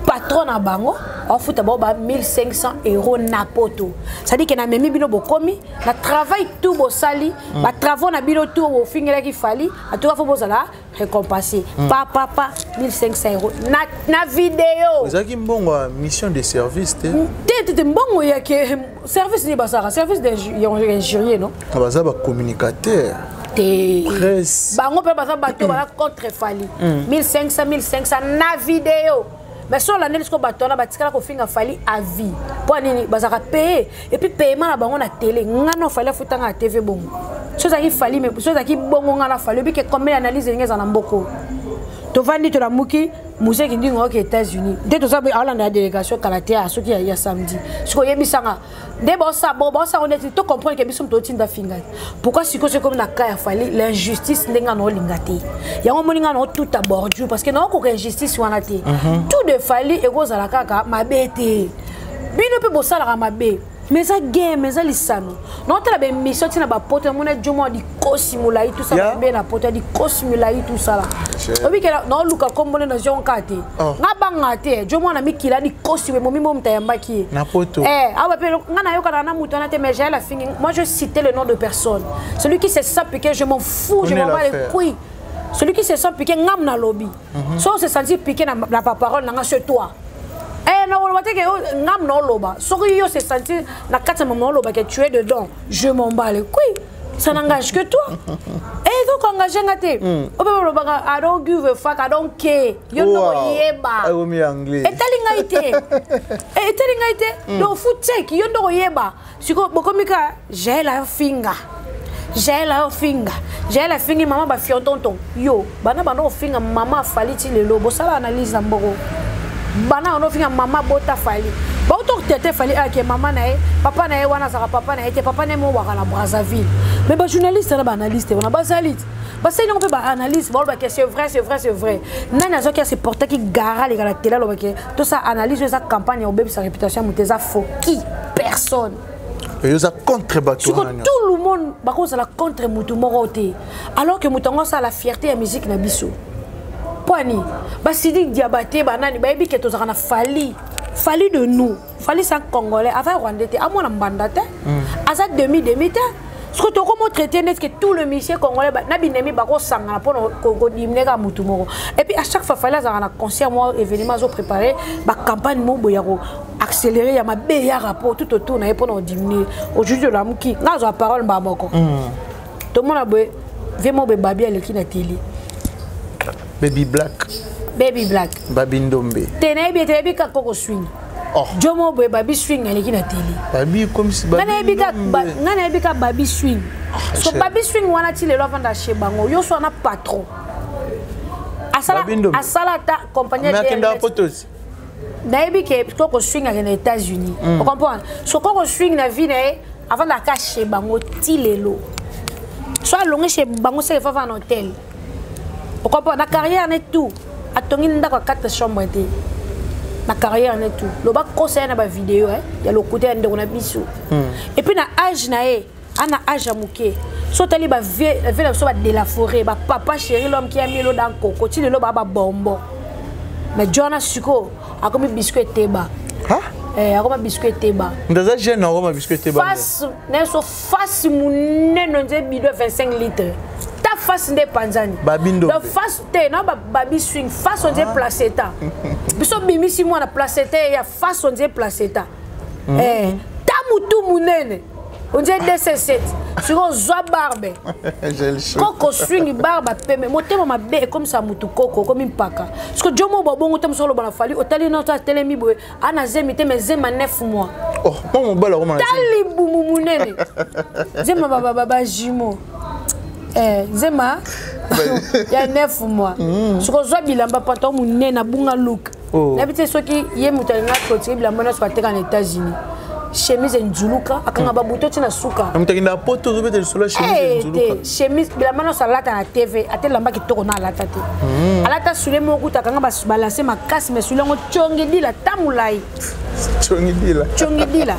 patron na bango aofuta bango ba 1500 euros na poto c'est-à-dire ke namemi bino bokomi na travail tout bosali mm. batravaux na bino tout bofingelaki fali atuka fo bozala récompensé mm. pa pa pa 1500 euros na, na video ezalaki mbongo ya mission de service te mm, te te te mbongo ya ke service nini basalaka service d'injurier non ah, baza bacommunicateur te bango mpe baza bato baza contre fali 1500 1500 na video mais so olandeli sikoyo bato wana batikala kofinga fali à vie mpo nini bazalaka paye epuis paiement na bango na tele nga na fali afutanga na tv bongo so ezalaki fali so ezalaki bongo nga na fali oyebi ke combien analyse elingi ezala na mboko tovandi tolamuki museki ndingo oke états-unis nde toza aolanda ya délégation kala te ya soki ya samedi soki oyebisanga nde baosala bo baosala neti to comprendre ke biso moto otinda finga pourquoi sikoyo soki komi na cas ya fali l'injustice ndenge nga naolinga te yango omoni nga naotuta bordure parce que naokoka injustice wana te mhm. tout de fali ekozala kaka mabe te bino mpe bosalaka mabe mais eza game eza lisano naotala baémission ntina bapoto namona jo mwa likosi molai tosala mabe na poto ya likosi molai tosala oyebi ke naoluka nkombo nde nazwi yango kaka te oh. nga banga te jo mwana mikila likosi we momi mo moto ayambaki ye na poto eh, awa mpe nga nayokanaka na moto wana te mais jael afingi moi je cite le nom de personne celui qui se sent piqué je m'en fous je m'en bats les couilles celui qui se sent piqué ngam nalobi mm -hmm. so se sentir piqué na, na parole nanga c'est toi. Eh, nakoloba te ke ngam naoloba soki yo se sentir na kati ya mama oloba ke tu es dedans, je m'en bats les couilles, ça n'engage que toi. Eh, donc engage nga te. Ope balobaka I don't give a fuck, I don't care. Yo nde koyeba. Etali ngai te. Eh, etali ngai te. Donc fu check, yo nde koyeba. Sikoyo bokomi ka Jael afinga. Jael afinga. Jael afingi mama ba fiontonton. Yo, bana bana ofinga mama afali ti lelo. Bosala analyse na mboko. Bana bana ofinga mama bota fali. Bauto tete fali ake mama na ye, papa na ye wana azaka papa na ye te, papa na ye mo waka na Brazzaville. Mais ba journaliste na ba analyste wana bazali. Basali nango mpe ba analyse baloba ke c'est vrai, c'est vrai, c'est vrai. Nani azwaki ase portaki gara aleka na tele aloba ke tosala analyse oyo eza campagne ya kobebisa réputation ya moto eza faux. Qui? Personne. Yo oza contre bato Siko wana nyonso. tout le monde bakozala contre motu moko te, alors que moto yango asala fierté ya musique na biso. Mpo ani basidi Diabate banani bayebi ke tozalaka na Fali. Fali de nous, Fali sans Congolais, aza Rwandais te, amona mbanda te, aza demi demi te. Soki tokomo traité neti ke tout le musicien congolais na binemi bakosangana mpona kodimine kaka motu moko. Et puis à chaque fois Fali azalaka na concert moko, événement azoprépare bacampagne moko boye ya koaccélérer ya mabe ya rapport tout autour na ye mpona kodimine. Aujourd'hui olamuki nga azwa parole mbaa moko, tomona boye vie moko boye babi aleki na télé. Baby Black. Baby Black. Babi Ndombe. Te, nayebi ete nayebi kaka Koko Swing. Oh. Jomo boye babi swing aleki na télé. Babi comme si Nga nayebi kaka nga nayebi kaka babi swing. So cher. Babi swing wana ti lelo avanda chez bango, yo so wana patron asala. Babi Ndombe. Asala ata compagnie ya Mais akendaka DMS. poto aussi. Nayebi ke Koko Swing akende na États-Unis. Ocomprendre? So Koko Swing na vie na ye avandaka chez bango ti lelo. So alongi chez bango, seke fa avanda na hôtel. Ocomprendre? Na carrière ne tout atongi ndako ya 4 chambre te. Na carrière ne tout loba kosa ye na bavideo ya lokuta ya ndeko na biso. Et puis na age na ye, ana age ya moke. So otali bavie na biso, ba de la forêt, bapapa chéri, l'homme qui a mis l'eau dans koko, ti lelo baa babombo. Mais jona sikoyo akomi biscuit eteba. Ah? Eh, akoma biscuit eteba. Moto aza jeune akoma biscuit eteba. Face na ye so face monene nze bido ya 25 litre ta face nde epanzani. Babi Ndombe. Donc face te na babi swing, face on dirait placenta. Biso bimisi mwana placenta ya face on dirait placenta. Eh, ta mutu monene on dirait DC7. Sikoyo ozwa barbe. J'ai le chaud. Koko Swing barbe pembe, motema mabe ekomisa mutu koko okomi mpaka. Siko jo mo babongo te mosu oloba na Fali otali noto atelemi boye ana zemi te, mais zema 9 mois. Oh, mwa mobali akoma na zemi. Tali bumu munene zema bajumeau, eh, zema ya 9 mois. Soki ozwa bilamba pantalon monene abunga look. Oh. Nayebi te soki ye moto alinga clôturer bilamba nyonso ateka na États-Unis, chemise enzuluka, akanga babuto ti na suka. Na moto akendaka poto ozobeta lisolo ya chemise Eh, enzuluka. te chemise, bilamba nyonso alata na TV, ate elamba kitoko na alata te. Alata sule moko kuta akanga balase makasi, mais sule yango tiongidila ta molai. Tiongidila. Tiongidila.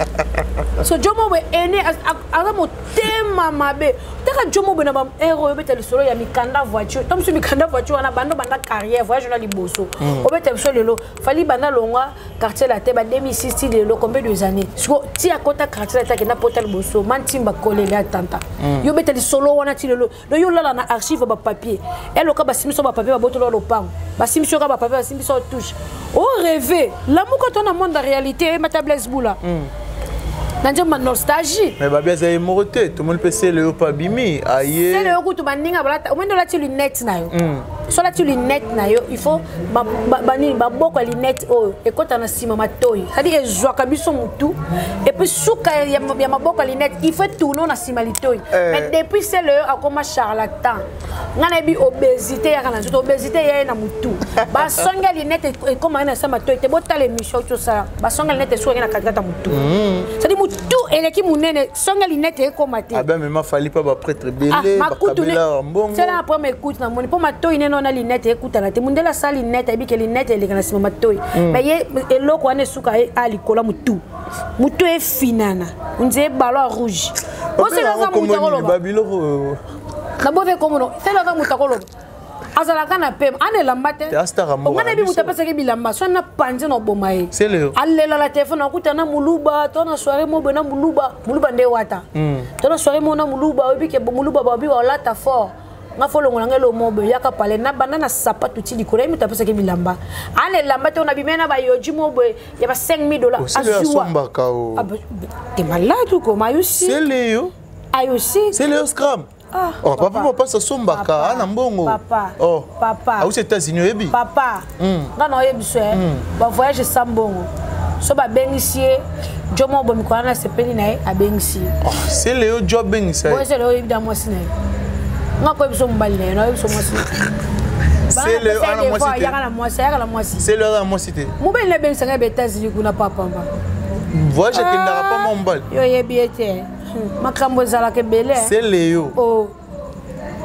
So jomo boye ene aza motema mabe. Taka jomo boye na baere oyo obeta lisolo ya mikanda voiture to mosu mikanda voiture wana bando banda carrière voyage na liboso. Obeta biso lelo Fali banda longwa Quartier Latin ba 2006 ti lelo, combien de années? Siko ti akota Quartier Latin, akenda pota liboso mantimba kolele atanta. Yo obeta lisolo wana ti lelo. Donc yo olala na archive bapapier, eloka basimisi bapapier, babotola lopango, basimisi yoka bapapier, basimisi yo touche orêve lamuka to na monde ya réalité eyebata Blaise Bula na nzembo nostalgie. Mais babi aza ye moko te, tomoni mpe sele oyo mpe abimi aye. Sele yo kutu baninga balata omoni olati lunette na yo. So olati lunette na yo, il faut banini baboko ya lunette oyo ekɔta na nsima matoi, c'est-à-dire ezwaka biso motu et puis suka ya maboko ya lunette, il faut tourner na nsima litoi. Eh. Mais depuis sele oyo akoma charlatan, nga nayebi obésité yaka na nzoto, obésité ya ye na motu. Basongi ya lunette ekóma ye na sa matoi te. Botala émission oyo tosala, basongi ya lunette esuka ye na katikati ya motu, c'est-à-dire motu eleki monene, songi ya lunette ekóma te. Abe amema Fali mpa baprêtre ebele bakabela mbongo. Sela na première écoute namoni mpo matoi nene wana lunette ekutana te. Mundele asala lunette, ayebi ke lunette eleka na nsima matoi, mais ye eloko wana esuka ye a likolo ya motu, motu efinana onzie ballon ya rouge. Osela aza motu akoloba. Babiloko. Nabote komono sela aza motu akoloba, azalaka na pema ana elamba te. Te astara mboka Nga na nayebi biso. moto apesaki bilamba so na panzi na oboma ye. Sele. Alela na telefone, akuta na moluba to na soirée mo boye na moluba, moluba nde wata to na soirée mo na moluba. Oyebi ke moluba babi baolata fort. Nga fo longola nga lomo boye yaka pale na banda na sapatu ti likolo ye moto apesaki bilamba. Ana elamba te ona bimena na ba yoji mo boye ya ba 5000 dollars. Azua. Ah, t'es malade ou comment ayosi? C'est Léo. Ayosi. C'est Léo Scram. Ah, oh, papa papa asombaka ana mbongo. Papa. Oh. Papa. Ausi États-Unis oyebi? Papa. Nga na oyebi so eh. Ba voyage sans mbongo. So babengisi ye jo moko boye mikolo wana asepeli na ye abengisi ye. Oh, c'est Léo jo abengisa ye. Boye c'est Léo oyebi da mwasi na ye. Nga koyebi so mobali na ye na oyebi so mwasi. C'est Léo ana mwasi te. Yaka na mwasi, yaka na mwasi. C'est Léo ana mwasi te. Mobali na ebengisa ngai ba États-Unis kuna papa mba. Voyage akendaka pa mwa mobali. Yo oyebi ye te. Makambo ezalaka ebele. C'est Léo. Oh.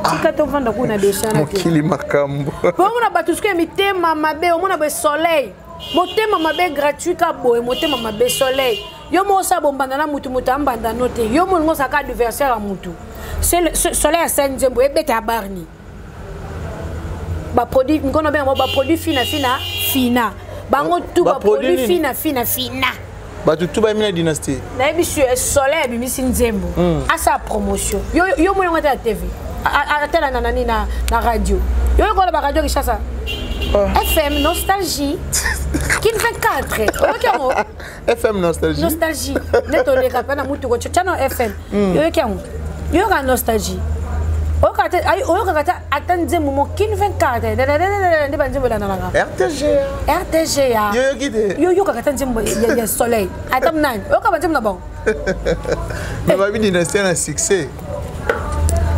Tika tovanda kuna deja na te. Mokili makambo. Bomona bato soki ya mitema mabe, omona boye soleil. Motema mabe gratuit ka boye, motema mabe soleil. Yo moko osala bombanda na mutu, mutu ambanda no te. Yo molingo ozalaka adversaire ya mutu. Soleil asali nzembo ebeta ya barni. Ba produit nkono benga ba produit fina fina fina. Bango tout ba produit fina fina fina. Bato tu bayemi na dynastie. Nayebi sur soleil abimisi nzembo. Asa promotion. Yo yo moyo ngata ya TV. Atala na nani na na radio. Yo yo kola ba radio Kinshasa. FM Nostalgie. Kin 24. Oyoki yango? FM Nostalgie. Nostalgie. Nde toleka mpe na mutuko tchano FM. Yoyoki yango? Yoyoka Nostalgie. Oyokaka te ata nzembo mo Kin 24. Nde ba nzembo elandalaka. RTGA. RTGA. Yoyoki te. Yoyokaka ata nzembo ya soleil. Ata nani? Oyoka ba nzembo na bango. Mais babi dynastie na succès.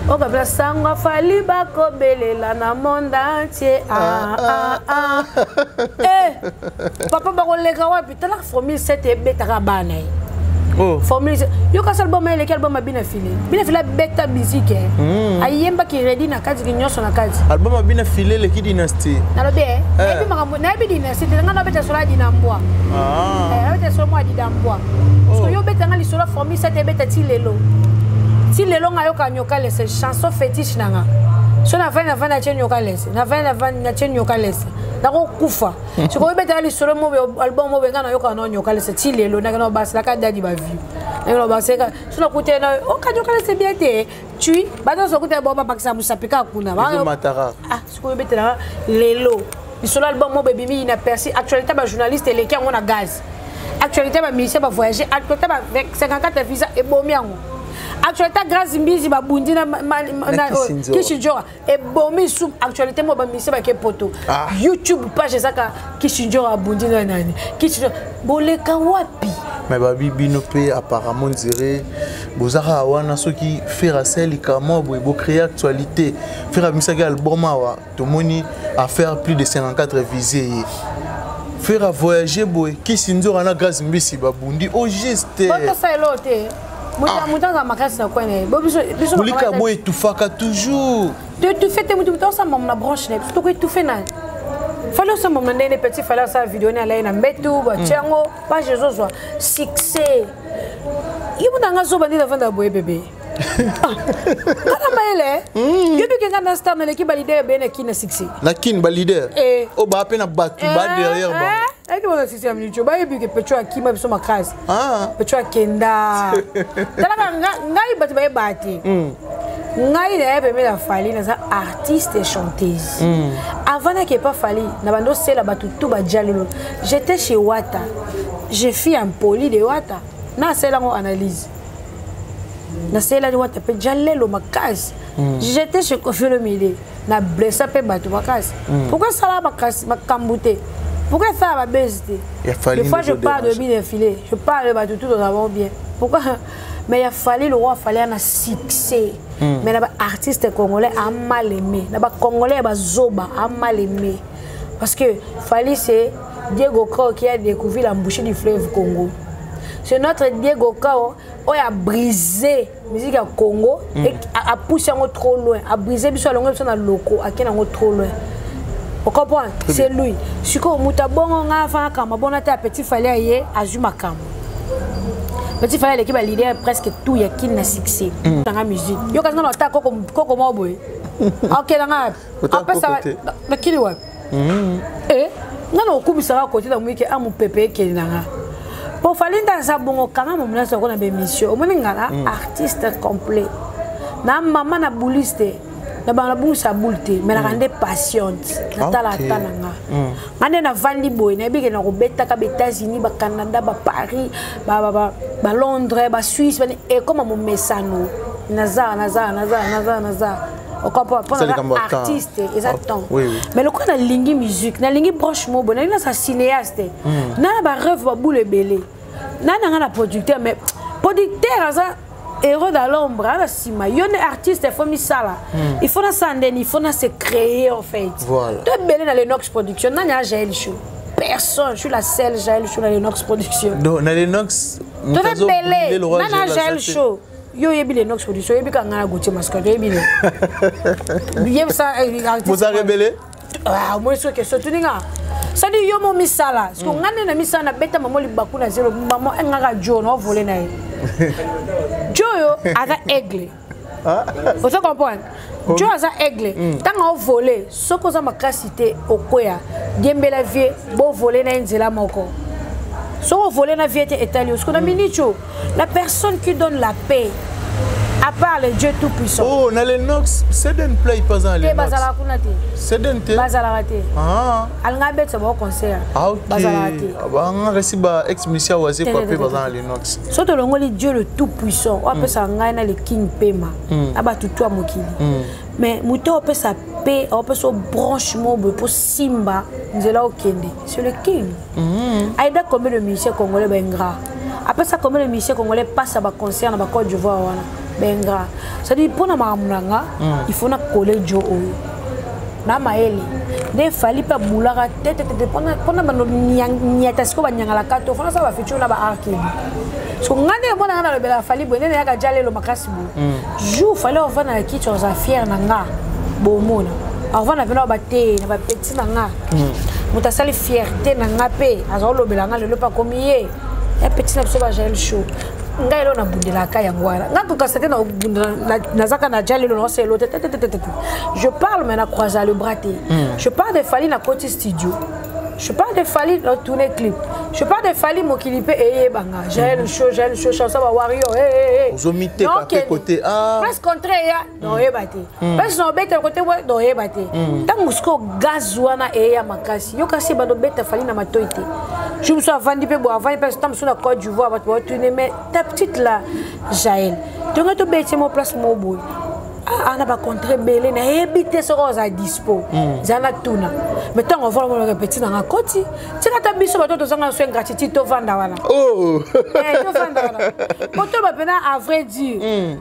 Okabila sango afali bakobelela na monde entier. Ah, ah, ah. Eh, papa bakoleka wapi? Tala formule 7 ebetaka bana ye. Oh. Formule 7. Yo kasi album eleki album ya Bina File. Bina File abeta musique. Ayembaki ready na kati nyonso na kati. Album ya Bina File eleki dynastie. Nalobi eh. Nayebi makambo, nayebi dynastie te. Nga nabeta solo ya Dinambwa. Ah. Eh, nabeta solo mwa Dinambwa. Oh. So yo beta nga lisolo formule 7 ebeta ti lelo. Ti lelo nga yoka nyoka lese chanson fétiche nanga. So na vandi na vandi na tie nyoka lese. Na vandi na vandi na tie nyoka lese. Nakokufa. Sikoyo obetaka lisolo mobe album mobe nga nayoka na nyoka lese ti lelo ndenge na basalaka dadi ba view. Ndenge na basalaka so nakuta na oka nyoka lese bien te. Tu bato so kuta bo babakisa musapi kaka kuna. Ezomataka. Ah sikoyo obetela lelo. Lisolo album mobe ebimi inaperçu actualité ba journaliste eleki yango na gaz. Actualité ba musicien ba voyager, actualité ba 54 visa ebomi yango. Actualité Grâce Mbizi babundi na Kisindjora ebomi sum actualité mo ba musicien ba ke poto. Ah. YouTube page ezaka Kisindjora abundi na nani. Kisindjora boleka wapi? Mais babi bino pe apparemment dirait bozaka wana soki faire asel kama boye bo créer actualité. Faire amisaki album awa tomoni affaire plus de 54 visés. Faire à voyager boye Kisindjora na Grâce Mbisi babundi au juste. Boto sa elote. Muta muta makasi na kwene. Bo biso biso Bolika boye étouffaka toujours. Tu étouffé te mutu mutu osamba na branche na biso toko étouffé na. Fallait osamba na ndene petit fallait sa vidéo na lai na mbetu ba tiango page ezozwa succès. Yo muta nga zoba ndina vanda boye bébé. Kaka mayele. Yo bi kenga na star na l'équipe ba leader be na kina succès. Na kin ba leader. Eh. O ba pe na batu ba derrière ba. Ayeki ba succès ya minute ba yebi ke pecho akima biso makasi. Ah. Pecho akenda. Talaka ngai bato bayeba te. Ngai na ye pembe na Fally naza artiste et chanteuse. Avant nake pas Fally na bando sela bato tout ba jalolo. J'étais chez Wata. Je fis un poli de Wata. Na sela ngo analyse. Na sela Wata pe jalelo makasi. J'étais chez Koffi Olomide. Na blessa pe bato makasi. Pourquoi sala makasi makambu te? Pourquoi ça va baisser? Il a fallu Des fois, je nous parle de déranger. bien défilé. Je parle de bato tout nous avons bien. Pourquoi? Mais il a fallu le roi fallait un succès. Mais là artiste congolais a mal aimé. Là congolais ba zoba a mal aimé. Parce que Fally c'est Diego Cao qui a découvert l'embouchure du fleuve Congo. C'est notre Diego Cao qui a brisé la musique à Congo et a poussé encore trop loin, a brisé biso alongo biso na loko, a kena trop loin. Vous comprenez? C'est lui. Siko muta bongo nga fa kama bona ta petit Fally aye azu makambo. Petit Fally l'équipe a leader presque tout ya kin na succès. Tanga musique. Yo kasi na ta koko koko mo boye. OK nga. Ota Après ça koko te. na kili wa. Eh, nga na okumisa ka côté na mwike a mu pepe ke na nga. Po Fally nda za bongo kanga mo mna so kona be mission. Omoni nga na artiste complet. Na mama na bouliste. Na bana bungisa boule te, mais naka nde patiente. Natala ata na nga. Nga nde navandi boye, nayebi ke nakobetaka ba États-Unis, ba Canada, ba Paris, ba Londres, ba Suisse, ekoma momesano. Naza, naza, naza, naza, naza. Ocomprend mpo naza artiste, eza temps. Mais lokola nalingi musique, nalingi branche mo boye, nalingi naza cinéaste. Na na ba rêve, ba boule ebele. Na nanga na producteur, mais producteur aza héros dans l'ombre, na nsima. Yo nde artiste, il faut misala. Il faut nasala ndeni, il faut na se créer en fait. Voilà. To ebele na Lenox Production, nani a Jael Show? Personne, je suis la seule Jael Show na Lenox Production. Donc na Lenox, to ebele, nani a Jael Show? Yo oyebi Lenox Production, oyebi ka ngai na Gautier Mascotte, oyebi le yebisa artiste. Boza rebele. Ah, omoni soki question otuni nga, c'est-à-dire yo mo misala, parce que nga nde na misala, nabeta mamo libaku na zelo, mamo engaka jo na ovole na ye, jo oyo aza aigle, ozo comprendre? Jo aza aigle, ntango ovole, soki oza makasi te, okwea. Diembela vie, bovole na ye nzela moko. Soki ovole na vie te, etali yo. Soki na minute oyo, la personne qui donne la paix à part le Dieu tout puissant. Oh, na Lenox, Seden Play pas en te. Lenox. Bazalaka kuna te. Seden te. Bazalaka te. Alinga abetisa bango concert. Ah, ok. Bazalaka te. Ah, ba nga resi ba ex musicien waze Te, kwa te, pe te, baza te. na Lenox. So tolongoli Dieu le tout puissant oyo apesaka ngai na le King pema na bato to ya mokili, mais moto oyo opesa pe opesa branche mo boye mpo simba nzela okende, c'est le King. Aida combien de musiciens congolais baingrat, apesa combien de musiciens congolais passe à baconcert na bacôte d'Ivoire wana baingrat? C'est-à-dire mpo na makambo na nga, il faut nakole jo oyo na mayele nde Fally mpe abulaka te te te mpona bando nyata. Sikoyo banyangalaka to fona sala bafutur na baarkibi. So nga nde mona nga nalobelaka Fally boye, nde nayaka ja lelo makasi boye. Jour Fally ovanda na kiti, oza fier na nga, bomona avanda mpena bate na bapeti na nga. Moto asali fierté na nga mpe aza kolobela nga lelo mpe akomi ye ya peti na biso bajael Show. Ngai elo nabundelaka yango wana, nga kokasa te, nazaka na ja lelo naosala elo te te te te te. Je parle, mais na croisa le bras te. Je parle de Fally, na koti studio. Je parle de Fally, na tourner clip. Je parle de Fally, mokili mpe eyebanga Jael Show, Jael Show, chanson ba Wario, hey, hey, hey. Ozomiteka pe côté, ah. Place contraire ya naoyeba te, place na obeta kote boye naoyeba te. Ntango sikoyo gaz wana eya makasi, yo kasi ebanda obeta Fally na matoi te. Jour mosusu avandi mpe boye, avandi mpe ntango mosusu na Côte d'Ivoire, bato baotune: "Mais ta petite là, Jael, tonga tobeti mo place mo boye." Ah, na bacontre ebele, nayebi te soki oza dispo, eza na tuna. Mais ntango ovanda monaka petit nanga koti, tika ata biso bato tozanga so ingratitude, tovanda wana. Oh. Eh, tovanda wana po toba mpena, à vrai dire,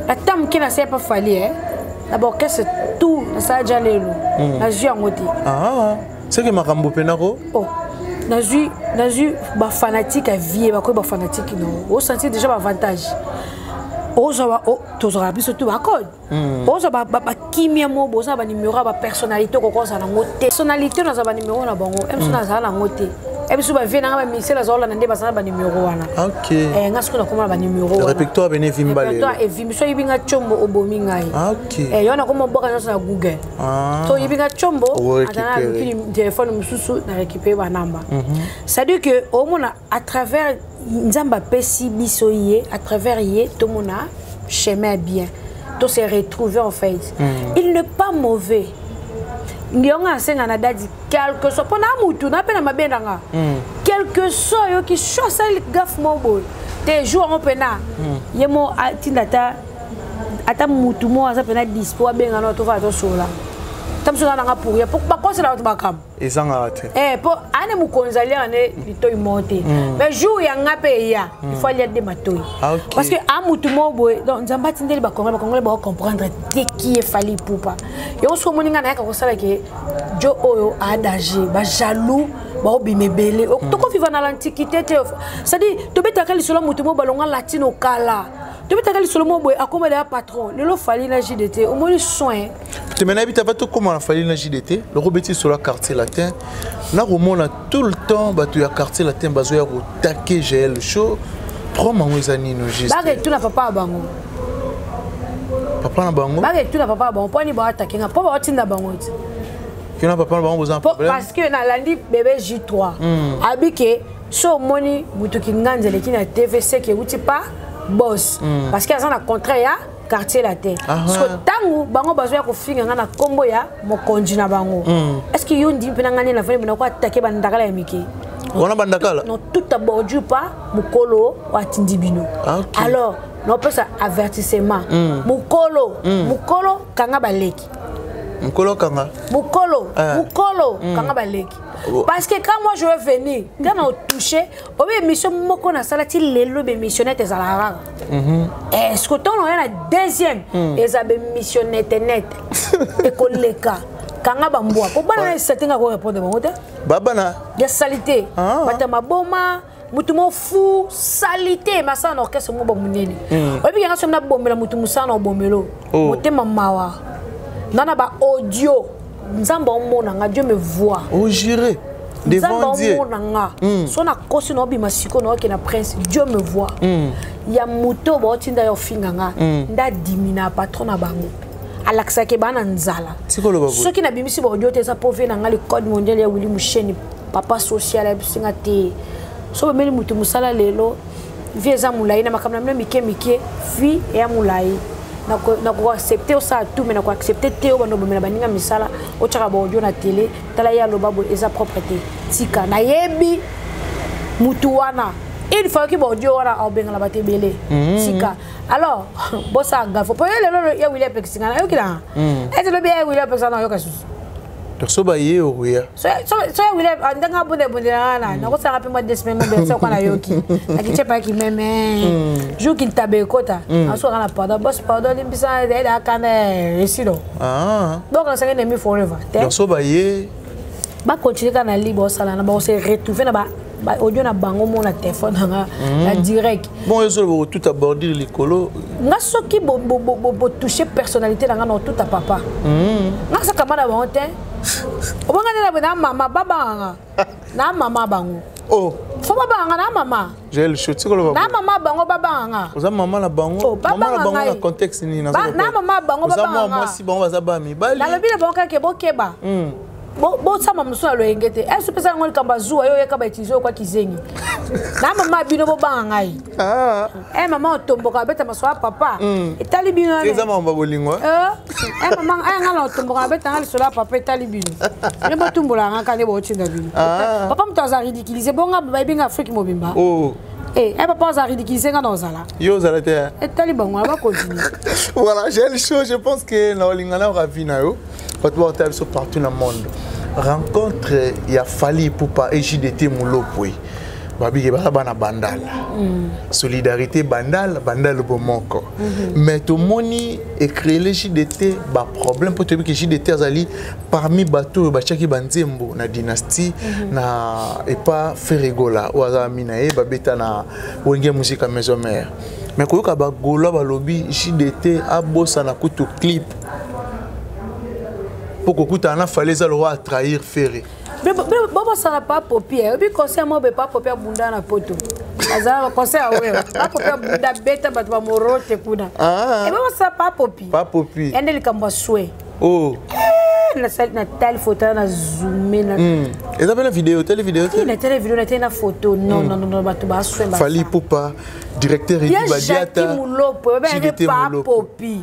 ata moke nasala pa Fally, eh, na baorchestre tout nasala ja lelo, nazwi yango te. Ah, c'est que makambo pena ko. Oh, nazwi bafanatike ya vie, bakoyi bafanatike no osentir déjà baavantage ozwa. Tozwaka biso tu bacode, ozwa bakimia mo boza na banimero ya bapersonnalité, okokozala nango te. Personnalité nazwa banimero na bango, e biso nazala nango te. E biso bavie nanga bamisele azolanda nde baza na banimero wana. Ok. Nga soki nakoma na banimero wana. Répertoire bene vimba lelo. Répertoire evimbi. So oyebi nga tiombo, obomi ngai. Ah, ok. Yo nakoma obwaka nyonso na Google. Ah. So oyebi nga tiombo, Orécupérer. aza na lukili telefone mosusu na récupéré banamba. C'est-à-dire que omona à travers Nzambe apesi biso ye, à travers ye tomona chemin bien, to se retrouver en fait. Il n'est pas mauvais. Ndionga asenga na dadi quelque soit mpo na mutu na mpe na mabe na nga, quelque soit oyoki so asali gaffe mo boye te, jour yango mpena ye mo atinda ata mutu mo aza mpena dispo, abenga no, tofala, tosola ta mosu na nanga pour ye po bakosela bato makambo. Ezangaka te. Eh, po ane mokonzi aliaka ne litoi moko te, mais jour ya nga mpe eya, il faut alia de matoi. Ah, ok. Parce que a mutu moko boye, donc Nzambe atindeli bakongole, bakongole bakocomprendre te ki efali pupa yango. Soki omoni ngai nayaka kosala ke jo oyo adanger, bajaloux baobima ebele. Tokoviva na l'antiquité te, c'est-à-dire tobetaka lisolo ya motu moko balonga latine okala, tobetaka lisolo moko boye, akoma deya patron lelo Fally na JDT, omoni soin. Te, me nayebi te, ava tokóma na Fally na JDT, loko obeti lisolo ya Quartier Latin, nakomona tout le temps bato ya Quartier Latin bazoya kotake Jael Show. Problème yango eza nini juste? Baketuna papa ya bango. Papa na bango? Baketuna papa ya bango mpo ani baatake nga, mpo baotinda bango ti. Kena papa na bango boza na Po, problème? Parce que nalandi bébé J3 abi ke so omoni moto kinganzi eleki na TV, seke euti pa boss, parce que aza na contrat ya Quartier Latin. Siko ntango bango bazoya kofinga nga na nkombo ya mokonzi na bango, est ce que yo ndimi mpe na ngai nde navandi bina ko atake bandakala ya mike? Wana bandakala. Non, tout bordure pas mokolo atindi bino. Ah, ok. Alors naopesa avertissement: mokolo, mokolo kanga baleki. Mokolo kanga. Mokolo, Ah. mokolo kanga baleki. Oh. Parce que quand moi je vais venir, quand na otouche obi émission moko nasala ti lelo, bémission nete ezalaka kaka. Est ce que ntango oya na deuxième, eza bémission nete nete ekoleka. Kanga bambwa po bana na esate nga korépondre bango te. Babana. Ya salité. Ah. Bato ya maboma, mutu mo fu salité masala na orchestre mo bamonene. Oyebi yanga soki nabombela mutu mosala na obombelo. Oh. Motema mawa nga na baaudio. Nzambe omona nga, Dieu me voit. Ojuré devant Nzambe Dieu. omona nga. So nakosi na obima sikoyo na oke na prince, Dieu me voit. Ya moto baotinda yo ofinga nga, nde adimina patron na bango, alakisaki baa na nzala. Tikoloba boye. Soki nabimisi baaudio te, eza po ve na nga le code mondial ya Willi Musheni, papa social, ayebisinga te so bomeli motu mosala lelo. Vie eza molai na makambo na bino mike mike. Vie eya molai. Nakoaccepte osala tout, mais nakoaccepte te oyo bando bomela baninga misala, otyaka baaudio na télé. Tala ye aloba boye, eza propre te. Tika nayebi mutu wana, une fois oyoki baaudio wana, aobengana bato ebele. Tika alors bosala gaffe po ye lelo ya Wili apekisinga, nayokilanga ete lobi ya Wili apekisa na oyoka susu. Donc so baye okoya. So ya Wili ndenge abondebondela wana, nakosalanga mpe mwa 2 semaines mobele kwa nayoki nakitie paki meme jour kintabe ekota, asukaka na pardon bos, pardon, limbisa akanda esilo. Ah. Donc nasanga ennemi forever te. Donc so baye. Bacontinue kaka na libre osala na bakose retrouve na audio na bango mo na telefone nanga na direct. Bon, yo solo tout abordir likolo. Nga soki botouche personnalité na nga na otuta papa nga sakama na bango te. Obonga nde na boye na mama babanganga na mama bango. Oh. Fo babanganga na mama. J'ai le show, tikoloba. Na mama bango babanganga. Oza mama na bango? Oh, mama na babanga bango na ngai. Contexte nini? Na mama bango oza mwa babanganga. mwasi, bango baza ba mibali. Nalobi na bango kaka bokeba, bosama mosusu na loyenge te. Ese opesa yango likambo azuwa yo oyeka bautilize oyo kwa kizengi na mama bino bobanga ngai. Ah. E mama otomboka abeta masolo ya papa etali bino wana. Eza makambo ya bolingo, eh? Eh, mama aya nga na otomboka abeta nga lisolo ya papa etali bino nde botumbola nga kaka nde bootinda bino. Ah. Papa moto aza ridiculise bonga bayebi nga Afrique mobimba. Oh. Eh, eh, papa aza ridiculise nga na ozala. Yo ozala te, eh? Etali bango na bacontinue. Voilà, j'ai le show. Je pense que na olingana ravi na yo. Bato baotala biso partout na monde. Rencontre ya Fally Ipupa et JDT Mulopwe. Babiki baza bana Bandala. Solidarité Bandal, Bandal bomoko. Mais tomoni ecréer JDT ba problème po toyebi ke JDT azali parmi bato oyo batiaki banzembo na Dynastie na epa Ferre Gola oyo aza ami na ye, babeta na Wenge Musica Maison Mère. Mais koyoka bagaulois balobi JDT abosana kutu clip mpo kokutana na Fally eza lokwa atrahir Ferre. Bobosana pa popi oyebi conseil mo be pa popi abunda na poto azala conseil aweyo pa popi abunda beta bato bamorote kuna. Ah. Ebobosana pa popi. Pa popi. Yande likambo ya swe. Oh. Natali foto na zoome na Eza mpe na video, tele video te. Natali video, natali na photo. Non, non, non, bato baswe. Fally Ipupa, directeur Edi ya Jaki Badiata. Mulopo babengaki JDT pa Mulopo. popi.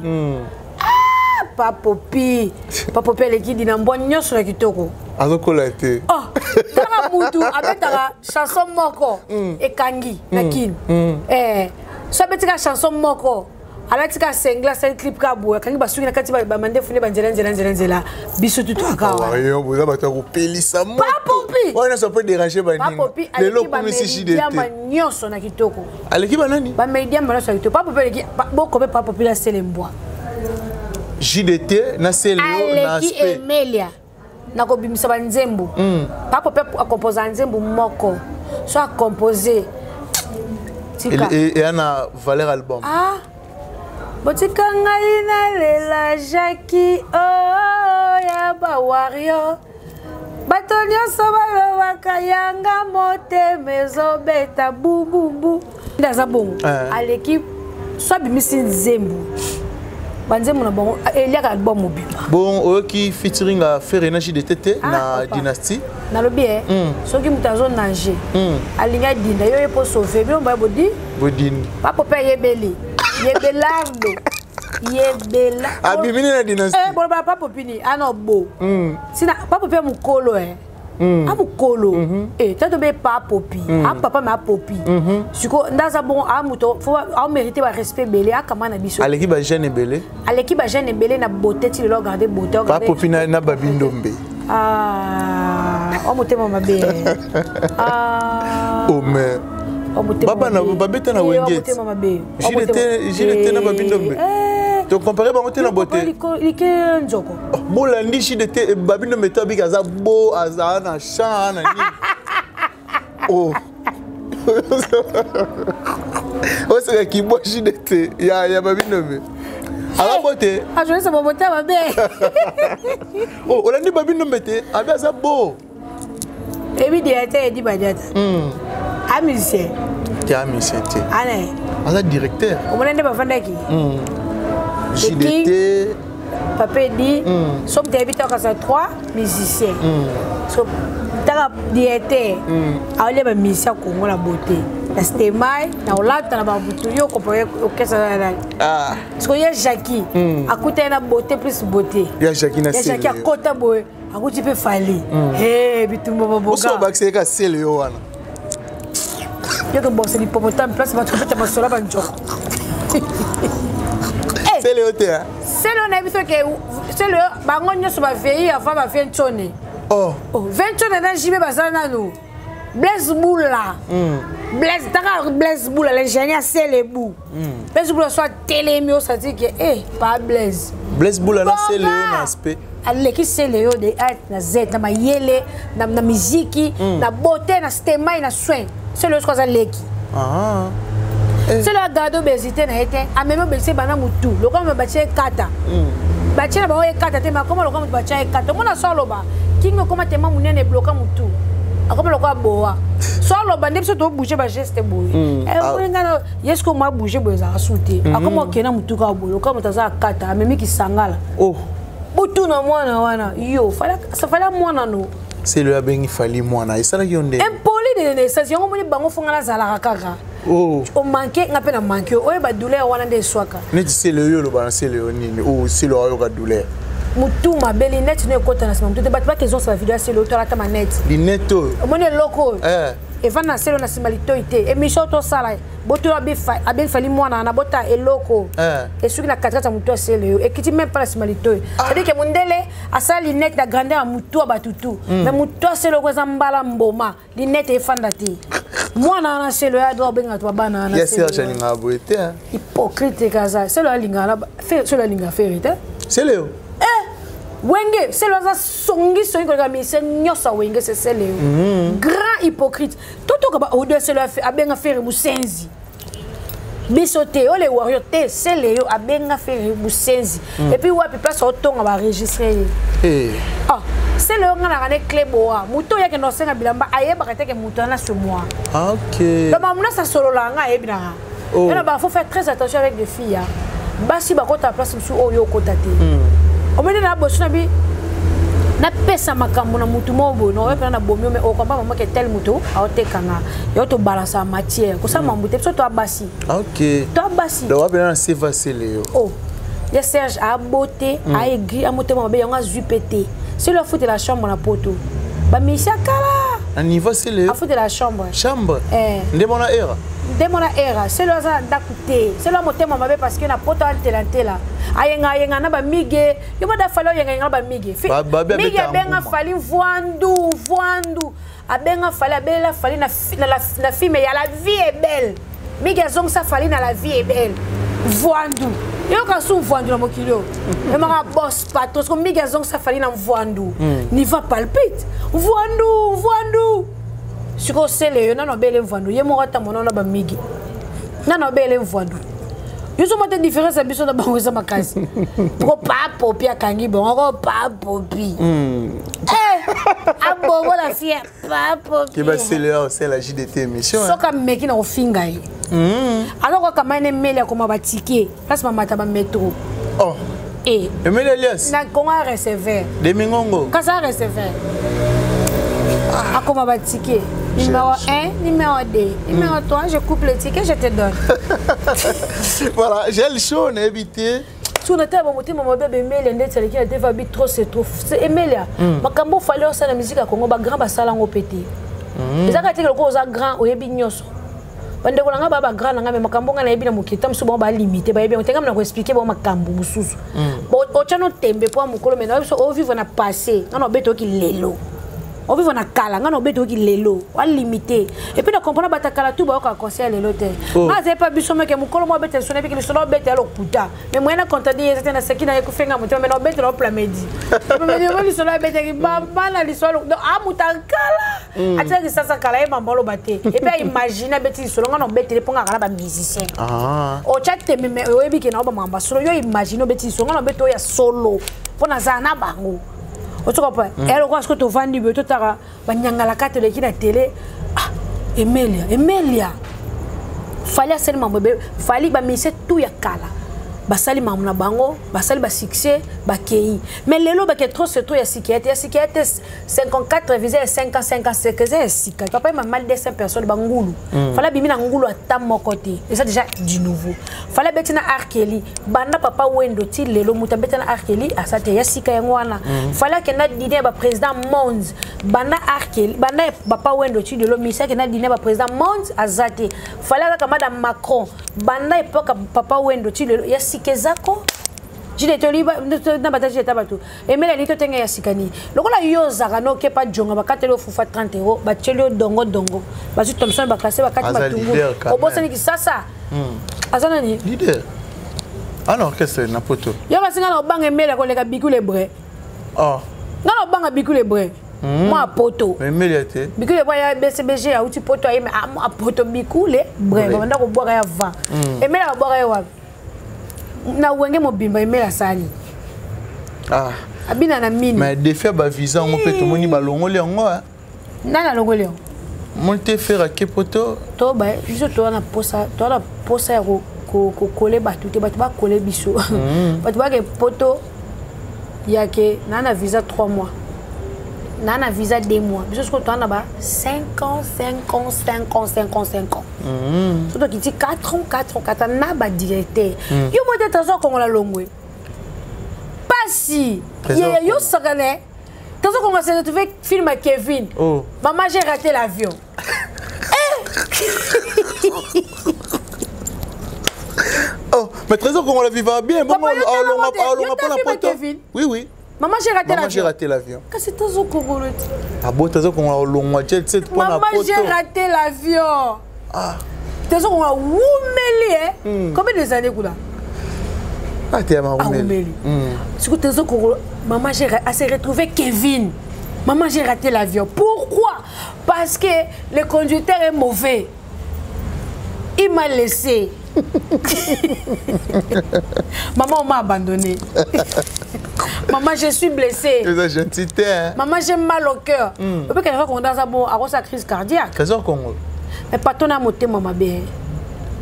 Ah, pa popi, pa popi aleki dina mbwa nyonso na kitoko. Azokola te. Oh, tala mutu abetaka chanson moko ekangi na kini. Eh, so abetika chanson moko, alatika sengla, asali clip ka boye, akangi basuki na kati bamandefu nde banzela nzela nzela nzela biso tutu aka wana. Wayo boza bato ya kopelisa moto. Pa Popi. Oyo nyonso po déranger Pa baninga. popi Lelo aleki okomisi JDT. bameridiama nyonso na kitoko. Aleki banani? Bameridiama nyonso na kitoko. Pa popi aleki bokobe pa popi na sele mbwa. JDT na Seleo na Aleki aspect. Emelia na kobimisa banzembo. Pa popi akompoza nzembo moko, so akompose tika. Eya na valeur album. Ah, botika ngai nalela Jaki o ya bawario. Bato nyonso balobaka yanga motema ezobeta bubumbu nde aza bongo. Eh. Aleki so abimisi nzembo, banzembo na bango eliaka album mobimba. Bon, oyoki featuring ya Ferre na JDT te Ah, na papa. Dynastie? Nalobi e soki moto azonage alingi adinda yo ye mpo sauve bino boya bodi. Bodini. Papo mpe ayebeli yebelardo. Yebela. Abimi na dynastie. Eh, boloba pa popini ano bo. Sina pa popi ya mokolo eh. A mokolo. Eh, tato be pa popi. A papa ma popi. Siko ndaza bon a moto faut a mériter ba respect belé a kama na biso. Aleki bajeune ebele. Aleki ba jeune ebele na beauté ti lelo garder beauté. Pa popi na babindombe. Ah, o motema mabe. Ah. Oh mais O motema Baba na mabe. babeta na Eh, o Wenge. motema mabe. O JDT motema- JDT na Eh, babindombe. eh. Tocompare bango te na beauté. Like nzoko. Oh, bolandi JDT babindombe te abiki aza bo aza na champ na nini. Oh. Oseka kibwa JDT ya babindombe. Aza bo te. Ajoyesa motema mabe. Oh, olandi babindombe te abi aza bo. Ebi directeur edi badiata. A musicien. Te amisien te. Ana. Aza directeur. Omona nde bafandaki. JDT. Papa edi. So moto ayebi taka za 3 musiciens. So taka directeur. Aolia ba musicien Congo na beauté. Na stemai, na olata na babutu yo compare orchestre na nani. Ah. Siko ye Jackie. Akuta ye na beauté plus beauté. Ya Jackie na Ya Jackie sele. akota boye. Akuti mpe fali. Eh bitumba Oso baboga. bakiseka ka sele yo wana. Yo tobongisa l'hippopotame place bato kobeta masolo ya banjoko. Eh, Sele yo te hein? Sele oyo nayebi soki sele oyo bango nyonso bavei avant ba 20 tonnes. Oh. Oh, 20 tonnes na JB baza nanu. Blaise Bula. Blaise taka Blaise Bula l'ingénieur Sele Bu. Blaise Bula soit telemi osati ke eh pas Blaise. Blaise Bula na Bonga! sele yo na aspect. Aleki sele yo de A na Z na mayele na na miziki na beauté na stemai na soin. Sele oyo soki aza leki. Ah. Sele agarde obésité na ye te amemi obésité bana motu lokola me batie ekata batie na bango ekata te me akoma lokola motu batie ekata omona so aloba kingi okoma tema monene ebloka motu akoma lokola boa so aloba nde biso tobouge bageste boye. Nga ye soki omwa bouge boye ezalaka su te akoma okende na motu kaka boye lokola moto aza akata amemi kisangala. Oh. Botuna mwana wana yo fala mwana no. Sele oyo abengi Fali mwana esalaki yo nde. Impoli de naissance yango moni bango fonga nazalaka kaka. Oh. Omanke nga mpe na manke oyo badouleur wana nde eswaka. Neti sele oyo oloba na sele oyo nini? Oh, sele oyo ayoka douleur. Motu mabe linete no ekota na nsima motu te bato bakezongisa bavideo ya sele oyo tolata manete. Linete oyo. Omoni eloko oyo Eh. evanda na sele oyo na nsima litoi te émission tosala boto abengi Fali mwana wana bota eloko Eh. esuki na katikati ya motu ya sele oyo ekiti même pas na nsima litoi, c'est-à-dire ke mondele asala linete na grandeur ya motu ya batutu mais motu ya sele oko eza mbala mboma linete efanda te mwana wana sele oyo adroit obenga bato babana wana Ya sele Serge oyo. alingaka boye te hein. Hypocrite kaza sele oyo alingaka sele oyo alingaka fere te. Sele oyo. Eh, wenge sele aza songisongi koleka ministère nyonso ya wenge se sele yo grand hypocrite totoka baodo sele oyo abenga fere musenzi biso te oyo le warrior te sele yo abenga fere musenzi et puis wapi place otonga baregistre ye. Eh. Ah sele oyo nga naka ne clé boa moto oyo akende osenga bilamba ayebaka te ke moto wana sur moi. Ah, OK. Donc mamuna sasolola nga ayebi nanga. Oh. Yo na ba faut faire très attention avec des filles hein. Basi bakota place mosusu oyo okota te omoni na boso na bi napesa makambo na mutu moko boye na oyo mpena na bomi yo me okomba mama ke tel mutu aotekanga yo tobalansa matière kosala mambu te biso toa basi. Ah, OK. Toa basi. Donc wapi na seva sele yo. Oh ye Serge abote aigri amotema mabe yango azwi mpe te selo afutela chambre na poto bamisia kala. Na niveau sele yo. Afutela chambre. Chambre. Eh. Nde mona era. Nde mona era selo aza na ndako te selo ya motema mabe parce que na poto antelantela ayenga ayenga na bamige yo moda Fali oyengayenga na bamige Babi mige abeta abenga mbuma. Fali mvwandu mvwandu abenga Fali abelela Fali na filme ya La vie est belle mige azongisa Fali na La vie est belle mvwandu yoka su mvwandu na mokili oyo emaka boss patron siko mige azongisa Fali na mvwandu niva palpite mvwandu mvwandu sikoyo sele yo nano abele mvwandu ye moko ata mona na bamigi nano abele mvwandu yo so te différence ya biso na bango eza makasi po papopi akangi bongo ko papopi abongo na fie papopi. Ke basele oyo osala JDT émission. Soki ameki na kofinga ye aza kokaka mai na emeli akoma batike place bamata bametro. Oh. E Emeli Elias. Na Kongo ya receveur. Demingongo. Kasi a receveur akoma batike numéro 1, numéro 2, numéro 3, je coupe le ticket, je te donne. Voilà, j'ai le show nayebi te. Soki natala bamotema mabe bemelia ndeti aleki na tv abi trop c'est trop. Emelia, makambo ofali osala na musique ya Congo, bagrand basala yango mpe te. Eza kaka teke lokola oza grand oyebi nyonso. Bandeko na ngai baa bagrand na ngai, me makambo ngai nayebi na mokili ta mosusu bango balimite bayebi yango te. Ngai na koexplike bango makambo mosusu. Otya no tembe mpo ya mokolo, me nayebi so ovivre na passé, ngai na obeta oki lelo, ovivre na kala, ngai na obeta oki lelo, walimite. Et puis na comprendre bato ya kala tu bayokaka conseil ya lelo te. Ngai azali pa biso meke mokolo mo abeta liso, nayebiki lisolo obeta ya lokuta, mais moyen na contredire ye eza te. Naseki na ye kofenga motema, me na obetela oplamedi oyo lisolo abetaki bana lisolo. Donc amuta kala atiaki sasa kala ye mamba oloba te. Et puis aimagine abeti lisolo, ngai na obetele mpo ngaka na bamusicien. Otya tembe, me oyebi ke na obamaka basolo. Yo imagine obeti lisolo, ngai na obeti oyo ya solo mpo nazala na bango. Otoka pa eloko soki tovandi boye, totaka banyangalaka, toleki na tele. Ah, Emelia, Emelia, Fali asali mambo ebele. Fali bamusicien tout ya kala basali mambo na bango, basali basuccès, bakei. Mais lelo bake trop c'est trop. Ya sika ya te, ya sika ya te. 54 visa ya 5 ans, 5 ans c'est eza ya sika. Papa ye mal 200 personnes bangulu. Fali abimi na ngulu ata moko te, eza déjà du nouveau. Fali abeti na R. Kelly, banda Papa Wendo ti lelo moto abeti na R. Kelly asa te. Ya sika yango wana. Fali akenda dîner ya baprésident monde, banda R. Kelly, banda Papa Wendo ti lelo misi akenda dîner ya baprésident monde aza te. Fali azaka madame Macron, banda époque ya Papa Wendo ti lelo. Ya sika ezako jile toli na bata jile ta bato emela li totenga ya sika nini. Lokola yo ozalaka na okepa jonga, bakateli yo fufa 30 euro, batieli yo dongo dongo, bazwi Thomson, baklasse, bakati Aza matungu. Leader quand même. Obosani kisasa aza nani? Leader ana orchestre na poto. Yo kasi nga na obanga emela koleka Biku Lebre. Oh. Nga na obanga Biku Lebre mwa poto. Emelia te. Biku Lebre ya BCBG auti poto aye, me mwa poto Biku Lebre. Bre. Babanda kobwaka ya va emela, babwaka ye wapi na Wenge mobimba? Emela asali Ah. abina na mini. Mais défi ya bavisa yango mpe tomoni balongoli yango, hein. Nani alongoli yango? Moni te Ferre ake poto. To ba biso toza na posa, toza na posa ya kokole bato te, bato bakole biso. Bato bake poto yake naa na visa 3 mois, naa na visa 2 mois. Biso sikoyo toza na ba 5 ans, 5 ans, 5 ans, 5 ans, 5 ans. So tokiti 4 ans, 4 ans, 4 ans na badirecteur. Yo mo te, Trésor Kongola longwe pasi. Trésor Ye yo sakane Trésor Kongola s'est retrouvé film à Kevin. Oh. Maman, j'ai raté l'avion. Oh, mais Trésor Kongola vivra bien. Bon, Papa, yo tala alonga ngo te, yo alonga tala mpona film ya poto. Kevin. Oui. Maman, j'ai raté Maman, j'ai l'avion. raté l'avion. Kasi Trésor Kongola te. Ah bon, Trésor Kongola olongwa jet set mpona Maman, j'ai poto. raté l'avion. Ah. Trésor Kongola wumeli, eh? Combien des années kuna? Ah, te ya marumeli. Awumeli. Sikoyo Trésor Kongola, maman j'ai a s'est retrouvé Kevin. Maman, j'ai raté l'avion. Pourquoi? Parce que le conducteur est mauvais. Il m'a laissé. Maman, on m'a abandonné. Maman, je suis blessée. Eza gentil te, hein. Maman, j'ai mal au cœur. Ope kaka konda aza bon, akosa crise cardiaque. Trésor Kongola. Mais patona motema mabe.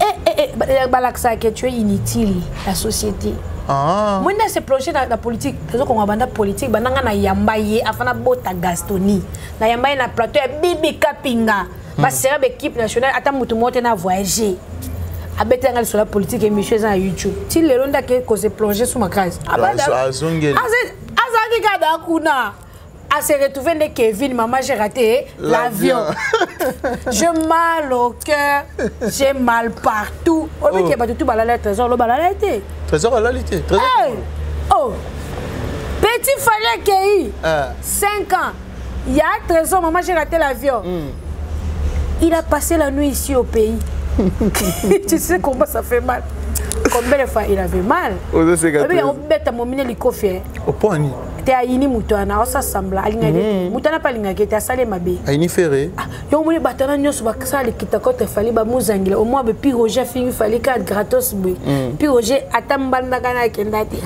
Eh, eh, eh, balakisaka que tu es inutile la société. Ah. Moi nde se plongé na politique. Trésor Kongo banda politique, bandanga na yamba ye afana bota Gastoni, na yamba ye na plateau ya Bibi Kapinga, basera baéquipe nationale, ata motu moko te na voyager, abetanga lisolo ya politique. Émission eza na YouTube ti lelo. Nde ake kose plonger sous makasi. Azongeli. Azalaki kaka kuna, a se retrouvé nde Kevin. Maman, j'ai raté l'avion, j'ai mal au cœur, j'ai mal partout. Oyebi ke bato tu balala Trésor lo balala te. Trésor alali te. Trésor. Hey! Oh, petit Fallait kei. Ah. 5 ans il y a Trésor. Maman, j'ai raté l'avion. Il a passé la nuit ici au pays. Tu sais comment ça fait mal? Combien de fois il avait mal? Ozoseka. Oyebi yango beta momine likofi, eh. Oponi. Te, ayini moto wana aosasambla, alingaki te. Moto wana mpe alingaki te, asali mabe. Ayini Ferre. Yo omoni bato wana nyonso basala likita contre Fali, bamuzangela omoi be. Pi Roger afingi Fali ka gratos boye. Pi Roger ata mbandaka na akenda te.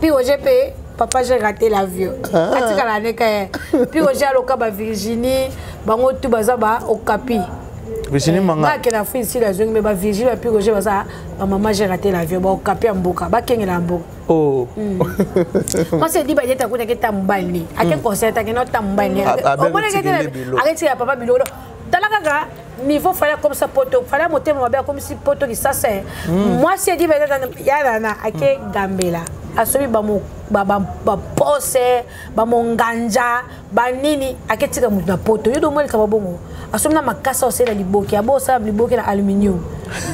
Pi Roger mpe papa, j'ai raté l'avion, atikala neka ye. Pi Roger aloka bavirginie, bango tu baza ba Okapi. Virginie Manga. Bakende Afrique sila azongi, me bavirginie, bapi Roger baza bamama, j'ai raté l'avion, baokapi ya mboka, bakengela ya mboka. Oh. Mwasi edi bayeta kuna ake ta mobali ne ake concert, ake no ta mobali ne. Atikeli bilo. Aketikela papa biloko. Tala kaka. Niveau Fally akomisa poto, Fally motema mabe akomisi poto kisasa. Mwasi edi ya nana ake gambela. Asobi ba ba ba ba pose, ba monganja, ba nini ake tika mutu na poto. Yo do mweli kama bongo. Asobi na makasa osela liboke, abo osala liboke na aluminium.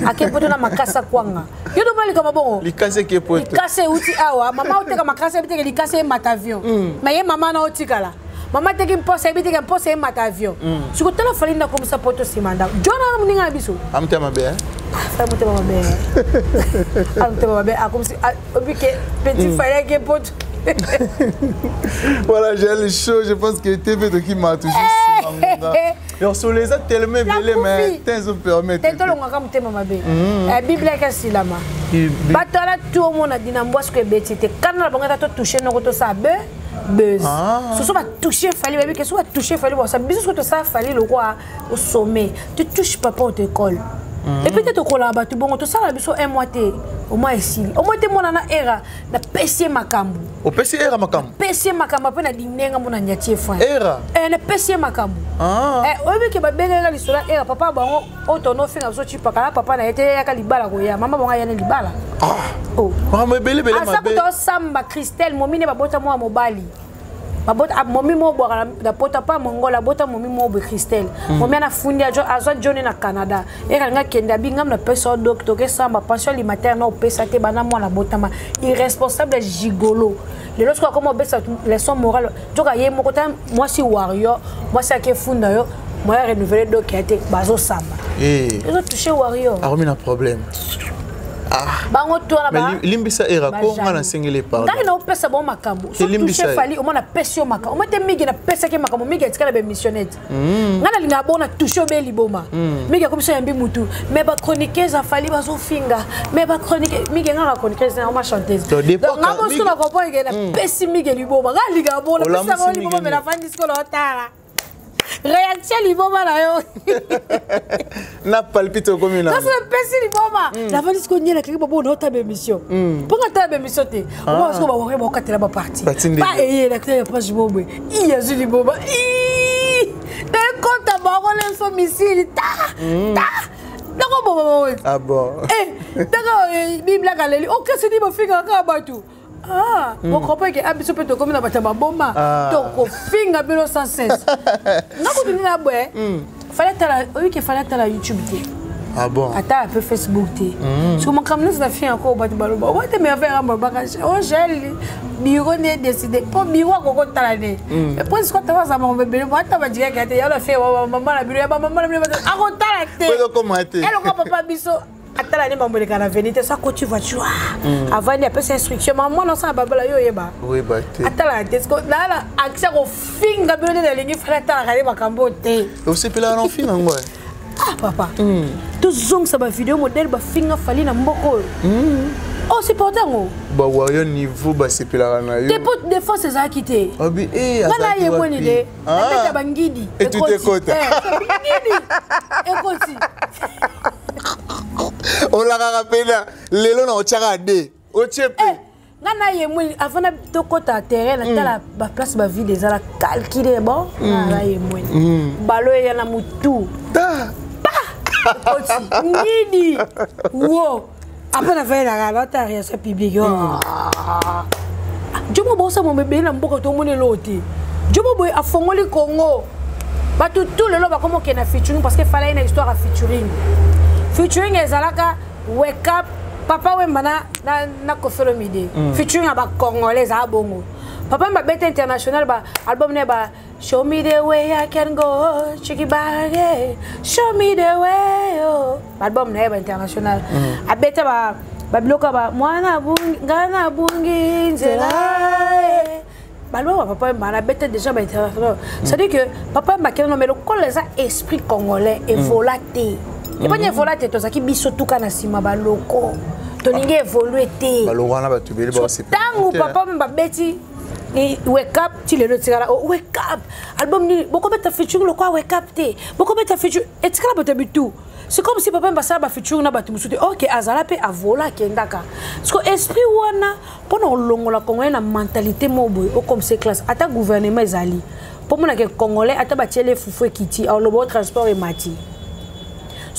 Ake poto na makasa kwanga. Yo do mweli kama bongo. Likase ke poto. Likase uti awa, mama oteka makasa biteke likase mata avion. Mais ye mama na otikala. Mama teki mposa yebi teke mposa emata avion. Siko tala Fally nda komisa poto nsima ndako. Jona wana moninga na biso. Amutema mabe, hein? Fally motema mabe. Amutema mabe akomisi obike petit Fally ake poto. Voilà, j'ai le show, je pense que TV de qui m'a toujours Et sur les autres tellement belé mais t'es zo permettre. T'es tolongaka motema mabe. Bible ka silama. Bato ala tout au monde dina mbwa siko ebeti te. Kana na bango ta to toucher noko to sa be. Buzz. Ce sont toucher Fally, baby, que soit toucher Fally, bon, ça bisous que ça Fally le roi au sommet. Tu touches papa on te colle. Et peut-être que là bas tu bon tout ça là biso un mois té au moins ici. Au moins té mon na era na pesier makambu. Au pesier era makambu. Pesier makambu après na dinenga mon na nyatie fa. Era. Eh na pesier makambu. Eh oyebi ke ba benga lisola era papa bango otono finga biso chipaka papa na été ya libala ko ya mama bango ya na libala. Oh. Mama belé belé mabe. Asa samba Christelle momine babota mwa mobali. Babota momi mo bwa na pota pa mongola bota momi mo bo Christelle. Momi na fundi ajo azwa Johnny na Canada. Era nga kenda binga na pesa doc toke samba pension alimentaire na opesa te bana mwana botama irresponsable gigolo. Le lorsque comme obesa leçon morale toka ye moko ta moi si warrior, moi si ake funda yo, moi renouveler doc ya te bazo samba. Eh. Ezo toucher warrior. A remis un problème. Bango to na ba. Mais limbisa era ko nga na sengele pardon. Ngai na opesa bon makambo. So toucher Fally au mona pesi yo makambo. Au te migi na pesa ke makambo migi etikala be missionnette. Nga na linga bona toucher be liboma. Migi comme ça yambi mutu. Mais ba chroniqueuse a Fally bazo finga. Mais ba chronique migi nga chroniqueuse na ma chanteuse. Donc nga bo sona comprendre ke na pesi migi liboma. Nga linga bona pesa ba liboma mais na fandi skolo otala. Réaction liboma na yo. Na palpite comme na. Ça c'est pesi liboma. La valise ko nyela kiki bobo na ta émission. Pour ta émission te. On va se ba ba katela ba parti. Ba eye la clé page bobo. I yezu liboma. I. Te compte ba ko le so missile ta. Ta. Nako bobo. Ah bon. Eh, taka Bible ka leli. OK, c'est dit ba finga ka batu. Ah, on comprend que abiso peut comme na bata baboma to ko finga bino sans cesse. Na ko dina boye. Fallait tala oui que fallait tala YouTube té. Ah bon. Ata un peu Facebook té. So mon kamna na fi encore batu baloba. Ouais te mais affaire ba ka. Oh gel bureau né décidé pour bureau ko ko tala né. Mais pour ce que tu vas ça mon bébé moi ta ba dire que ya la fait maman la bureau ba maman la bureau a ko tala té. Ko comment té. Elle ko papa biso atala ni mambo leka na venite ça quand tu vas tu vois avant il apesa instruction maman non ça babala yo yeba oui ba te atala te na la accès au finga bino na lingi frère atala kale makambo te o sepela na finga ngwa ah papa tout zong ça ba vidéo modèle ba finga Fally na mboko oh c'est pourtant ngo ba wayo niveau ba sepela na yo te pour défense ça quitté obi eh ngala ye moni de abeta bangidi et tout est côté ngidi ekoti On l'a rappelé, lelo na otiaka de. Otie pe. Nga na ye mweni avant na tokota terrain na tala ba place ba vide ezala calculer bon. Na ye mweni. Balo ya na mutu. Ta. Pa. Ekoti. Ngidi. Wo. Après na fait la la ta réaction publique. Jomo bosa mo bébé na mboka to mone loti. Jomo boy afongoli Congo. Ba tout le lo ba komo ke na featuring parce que fallait une histoire à featuring. Featuring ezalaka wake up papa Wemba na Koffi Olomide. Featuring ba congolais a bongo. Papa Wemba bête international ba album ne ba show me the way I can go chiki bage show me the way oh album ne ba international. A bête ba ba biloko ba mwana bungi ngana bungi nzela. Ba lo papa Wemba na bête déjà ba international. C'est-à-dire que papa Wemba kena mais le col les esprit congolais et volaté. Et pas évolué te tozaki biso tuka na sima ba loko. Tolingi évoluer te. Ba loko wana ba tubeli ba se. Tangu papa Wemba beti ni wake up ti lelo tikala oh, wake up. Album ni boko beta featuring loko wake up te. Boko beta featuring et tikala beta bitu. C'est comme si papa Wemba sala ba featuring na batu musuti. OK azala pe avola kendaka. Parce que esprit wana pona longola congolais na mentalité moboy au comme c'est classe ata gouvernement ezali. Po mona ke congolais ata ba tiele fufu ekiti au lobo transport emati.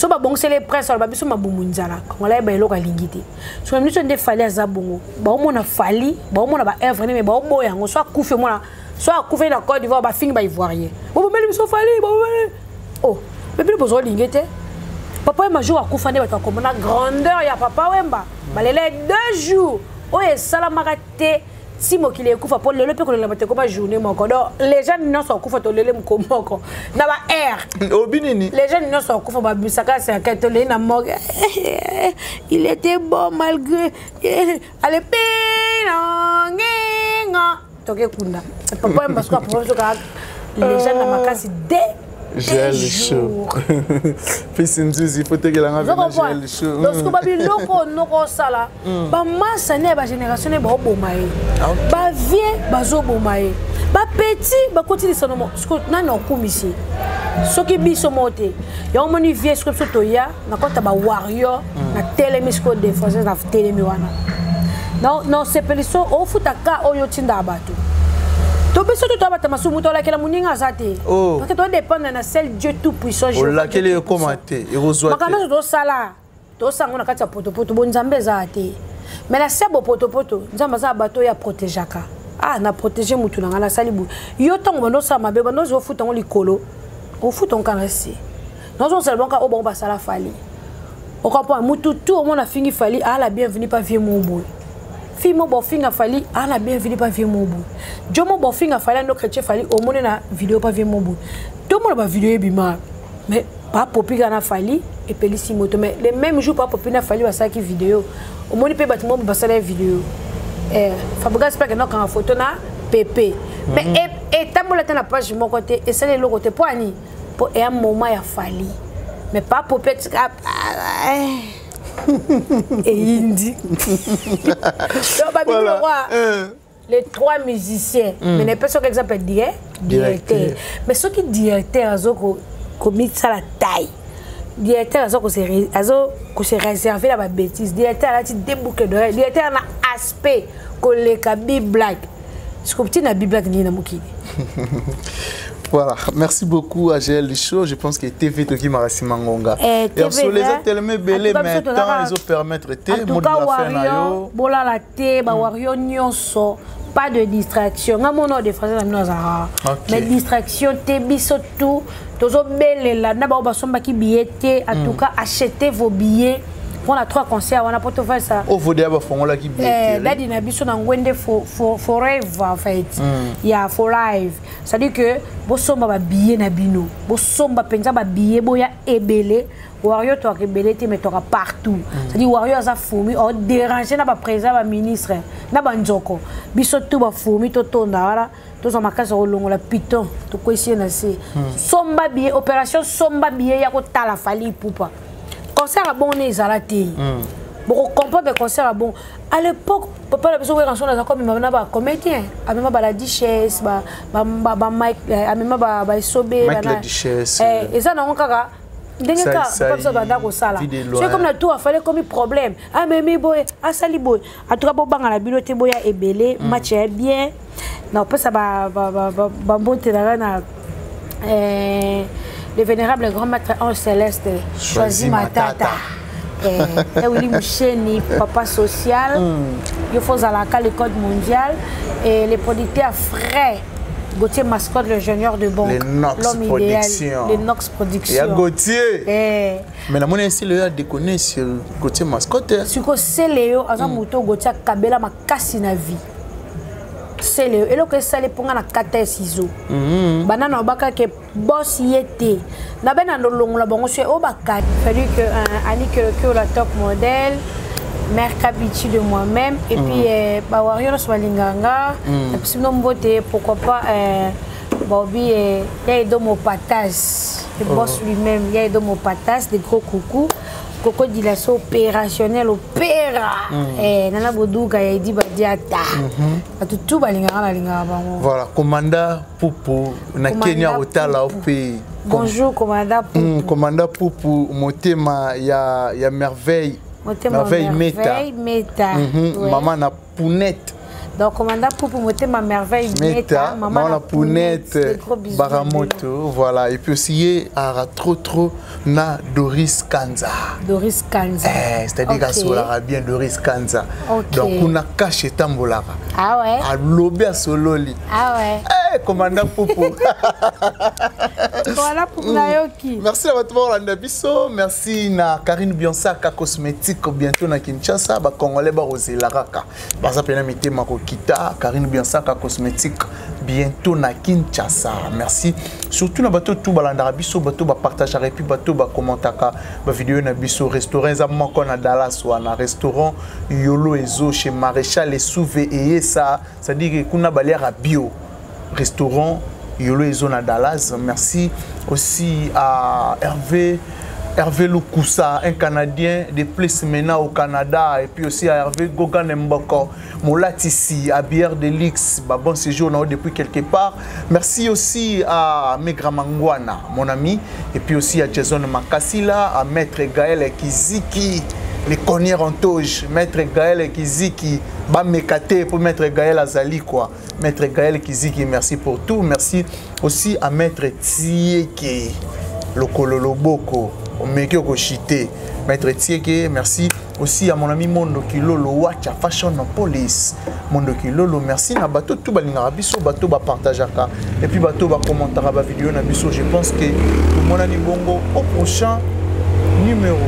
So babongiseli ye prince, aloba biso mabumu nzala. Kongola yeba eloko alingi te. So na miso nde Fally aza bongo, baomona Fally, baomona baœuvre ne, me baoboya yango. So akufi, omona so akufi na Côte d'Ivoire, bafingi baivoirien, bobomeli biso Fally, bobomeli. Oh, me bino bozolingi te. Papa Wemba, jour akufa nde bato bakomona grandeur ya Papa Wemba. Balela ye 2 jours oyo esalamaka te si mokili ekufa. Mpo lelo mpe kolela bato ekoma journée moko. Donc les gens nyonso akufa, tolele moko moko na ba air. Obi nini? Les jeunes nyonso akufa, babimisaka cercueil, tolei na morgue. Il était bon malgré alepinangenga toke kunda Papa Wemba. Soki papa soka légende na makasi de Gel chaud. Fils Nzuzi, faut tekelanga vena gel chaud. Donc soki babiloko noko osala, bamasa ne ya bagénération ne baoboma ye, bavie bazoboma ye, bapeti bakoti lisano. Siko nani okumisi soki biso moko te? Yango moni vie. Soki biso toya na kota bawarrior na telemi, sikoyo défense na telemi wana na osepeli. So ofuta ka oyo otindaka bato to biso to toya bato masumu, moto olakela moninga aza te, Oh. parce que todépendre na seul Dieu tout puissant. Olakeli ekóma te, ekozwa Makambo te. nyonso tosala, tosala yango na kati ya potopoto. Bo Nzambe ezala te, mais na se bopotopoto Nzambe aza na bato oyo aprotégeaka. Ah, na protège mutu na ngai, nasali boye. Yo ntango bando osala mabe, bando ozwa ofuta yango likolo, ofuta yango kaka na se. Nazosala bango oyo bango basala Fally. Ocomprendre? Mutu tu omona afingi Fally, ala bienvenu pa vie mo boye. Fille mo bofinga Fally, ala bienvenu pa vie mo boye. Jo mo bofinga Fally, ando chrétien Fally, omoni na video pa vie mo boye. Tomona bavideo ebima, mais pa popi kaka na Fally epelisi moto. Mais le même jour, pa popi na Fally basalaki video, omoni mpe bato mo basala ye video. Fabregas mpe akenda kokanga photo na pepe, mais etambola te na page moko te, esali eloko te. Mpo ani? Mpo eya moment ya Fally, mais pa popi atika eyindi. Donc babimi lokwa les trois musiciens. Mais napesi soki exemple directeur, mais soki directeur azo komisala taille, directeur azo kose réserver na babêtise, directeur alati deux boucles d'oreille, directeur na aspect koleka Biblack, sikoyo ntina Biblack nini na mokili? Voilà, merci beaucoup à GL Show. Je pense que TV Toki Marasimangonga. Eh, Et sur les tellement belé, mais temps ils ont permettre En tout cas, Wario, bolala te, ba Wario nyonso, pas de distraction. Nga mona de français na bino azalaka. Mais distraction te, biso tout tozobelela na bao basombaki billet te. En tout cas, achetez vos billets mpona trois concerts wana mpo tofalisa. Ovodeya bafongolaki billet. Dadi na biso na ngwende forever en fait, ya for life. C'est à dire que bosomba babillet na bino, bosomba mpenza babillet, boya ebele. Wario toaka ebele te, mais toaka partout. C'est à dire wario aza fourmi odérange na baprésident, baministre na banzoko. Biso tu bafourmi totonda wana, tozwa makasi ya kolongola piton, tokwesi ye na se. Somba billet, opération somba billet ya kotala Fally Ipupa. Concert ya bongo ne ezala te. Bokocomprendre concert ya bon. À l'époque, papa na biso Werrason aza komema na bacomédien, amema bala Duchesse, bamike, amema baesobe. Mike la Duchesse. Eza nango kaka ndenge kaka papa biso banda kosala. Soki comme na tour afale komi problème, amemi boye, asali boye. En tout cas, bobanga na bino te, boya ebele. Match ya bien na opesa bambote na na le vénérable grand maître Ange Céleste Choisi Matata, Willy Moucheni, papa social. Il faut zalaka le code mondial et les producteurs frais, Gauthier Mascotte, le junior de banque. Les Nox L'homme idéal. Production. Les Nox Production. Il y a Gauthier. Eh. Mais la monnaie ici, le a déconné sur Gauthier Mascotte. Siko Seleo, aza moto Gauthier akabela makasi na vie. Seleo, eloko esali mponga na kata ya ciseau. Bana na obaka ke boss ye te. Na bena ndolongola bango so oyo bakati. Fallu que Annie Kelokyo, la top modèle, mère Kabichi de moi-même et puis bawario nyonso balingaka nga. Napesi bino mbote, pourquoi pas Bobby ya Edo Mopatas, le boss lui-même, ya Edo Mopatas, des gros coucou. Coco Dilaso opérationnel opéra. Nana Boduka ya Edi Badiata. Bato tu balingaka, nalingaka bango. Voilà, commanda Pupu na Commanda Kenya otala Pupu. ope. Bonjour commanda Pupu. Commanda Pupu motema ya merveille. Motema Merveille Meta. Merveille Meta. Ouais. Maman na Pounette. Donc commandant Poupou Motema Merveille Meta, maman la Pounette, Baramoto, voilà. Et puis aussi, ye ara trop trop na Doris Kanza. Doris Kanza. Eh, c'est-à-dire okay. asolaka bien Doris Kanza. Okay. Donc kuna cash etambolaka. Ah ouais. Alobi asololi. Ah ouais. Eh, commandant Poupou. Voilà pour nayoki. Merci na bato bakolanda biso. Merci na Karine Bionsaka cosmétique bientôt na Kinshasa ba congolais bakozela kaka. Baza pena mitema kokita Karine Bionsaka cosmétique bientôt na Kinshasa. Merci surtout na bato tout balandaka biso, bato ba partageaka et puis bato ba commentaka ba vidéo na biso. Restaurant eza moko na Dallas wana, restaurant Yolo Ezo chez Maréchal Esouve et ça, c'est-à-dire que kuna baliaka bio. Restaurant Yolo Ezo na Dallas. Merci aussi à Hervé Lukusa, un Canadien de plus maintenant au Canada, et puis aussi à Hervé Gogan Mboko, Molatissi, à Bière de Lix, bah, bon séjour depuis quelque part. Merci aussi à Megra Mangwana, mon ami, et puis aussi à Jason Makasila, à Maître Gaël Kiziki, les cognières en toge, Maître Gaël Kiziki, bah Mekate pour Maître Gaël Azali, quoi. Maître Gaël Kiziki, merci pour tout. Merci aussi à Maître Tieke, Lokololoboko, Omeki Okoshite. Maître Tieke, merci aussi à mon ami Mondo Kilolo, Wacha Fashion Police. Mondo Kilolo, merci. Na bateau tout balingara biso, bateau ba partageaka. Et puis bateau ba commentara ba vidéo na biso. Je pense que tout mon ami Bongo au prochain numéro.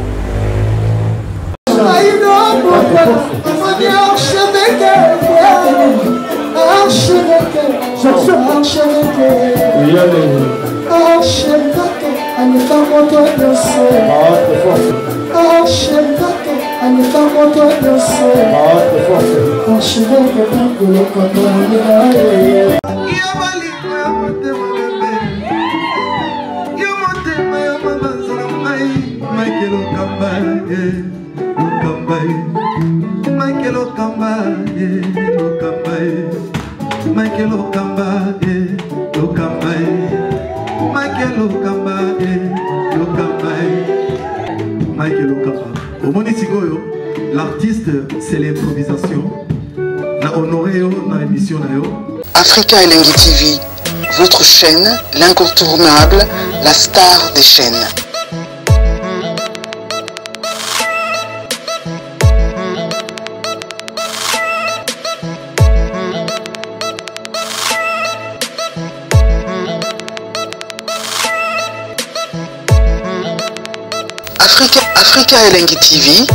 L'artiste, c'est l'improvisation. Na honoré yo na émission na yo. Africa Elengi TV, votre chaîne, l'incontournable, la star des chaînes. Africa Elengi TV,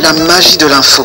la magie de l'info.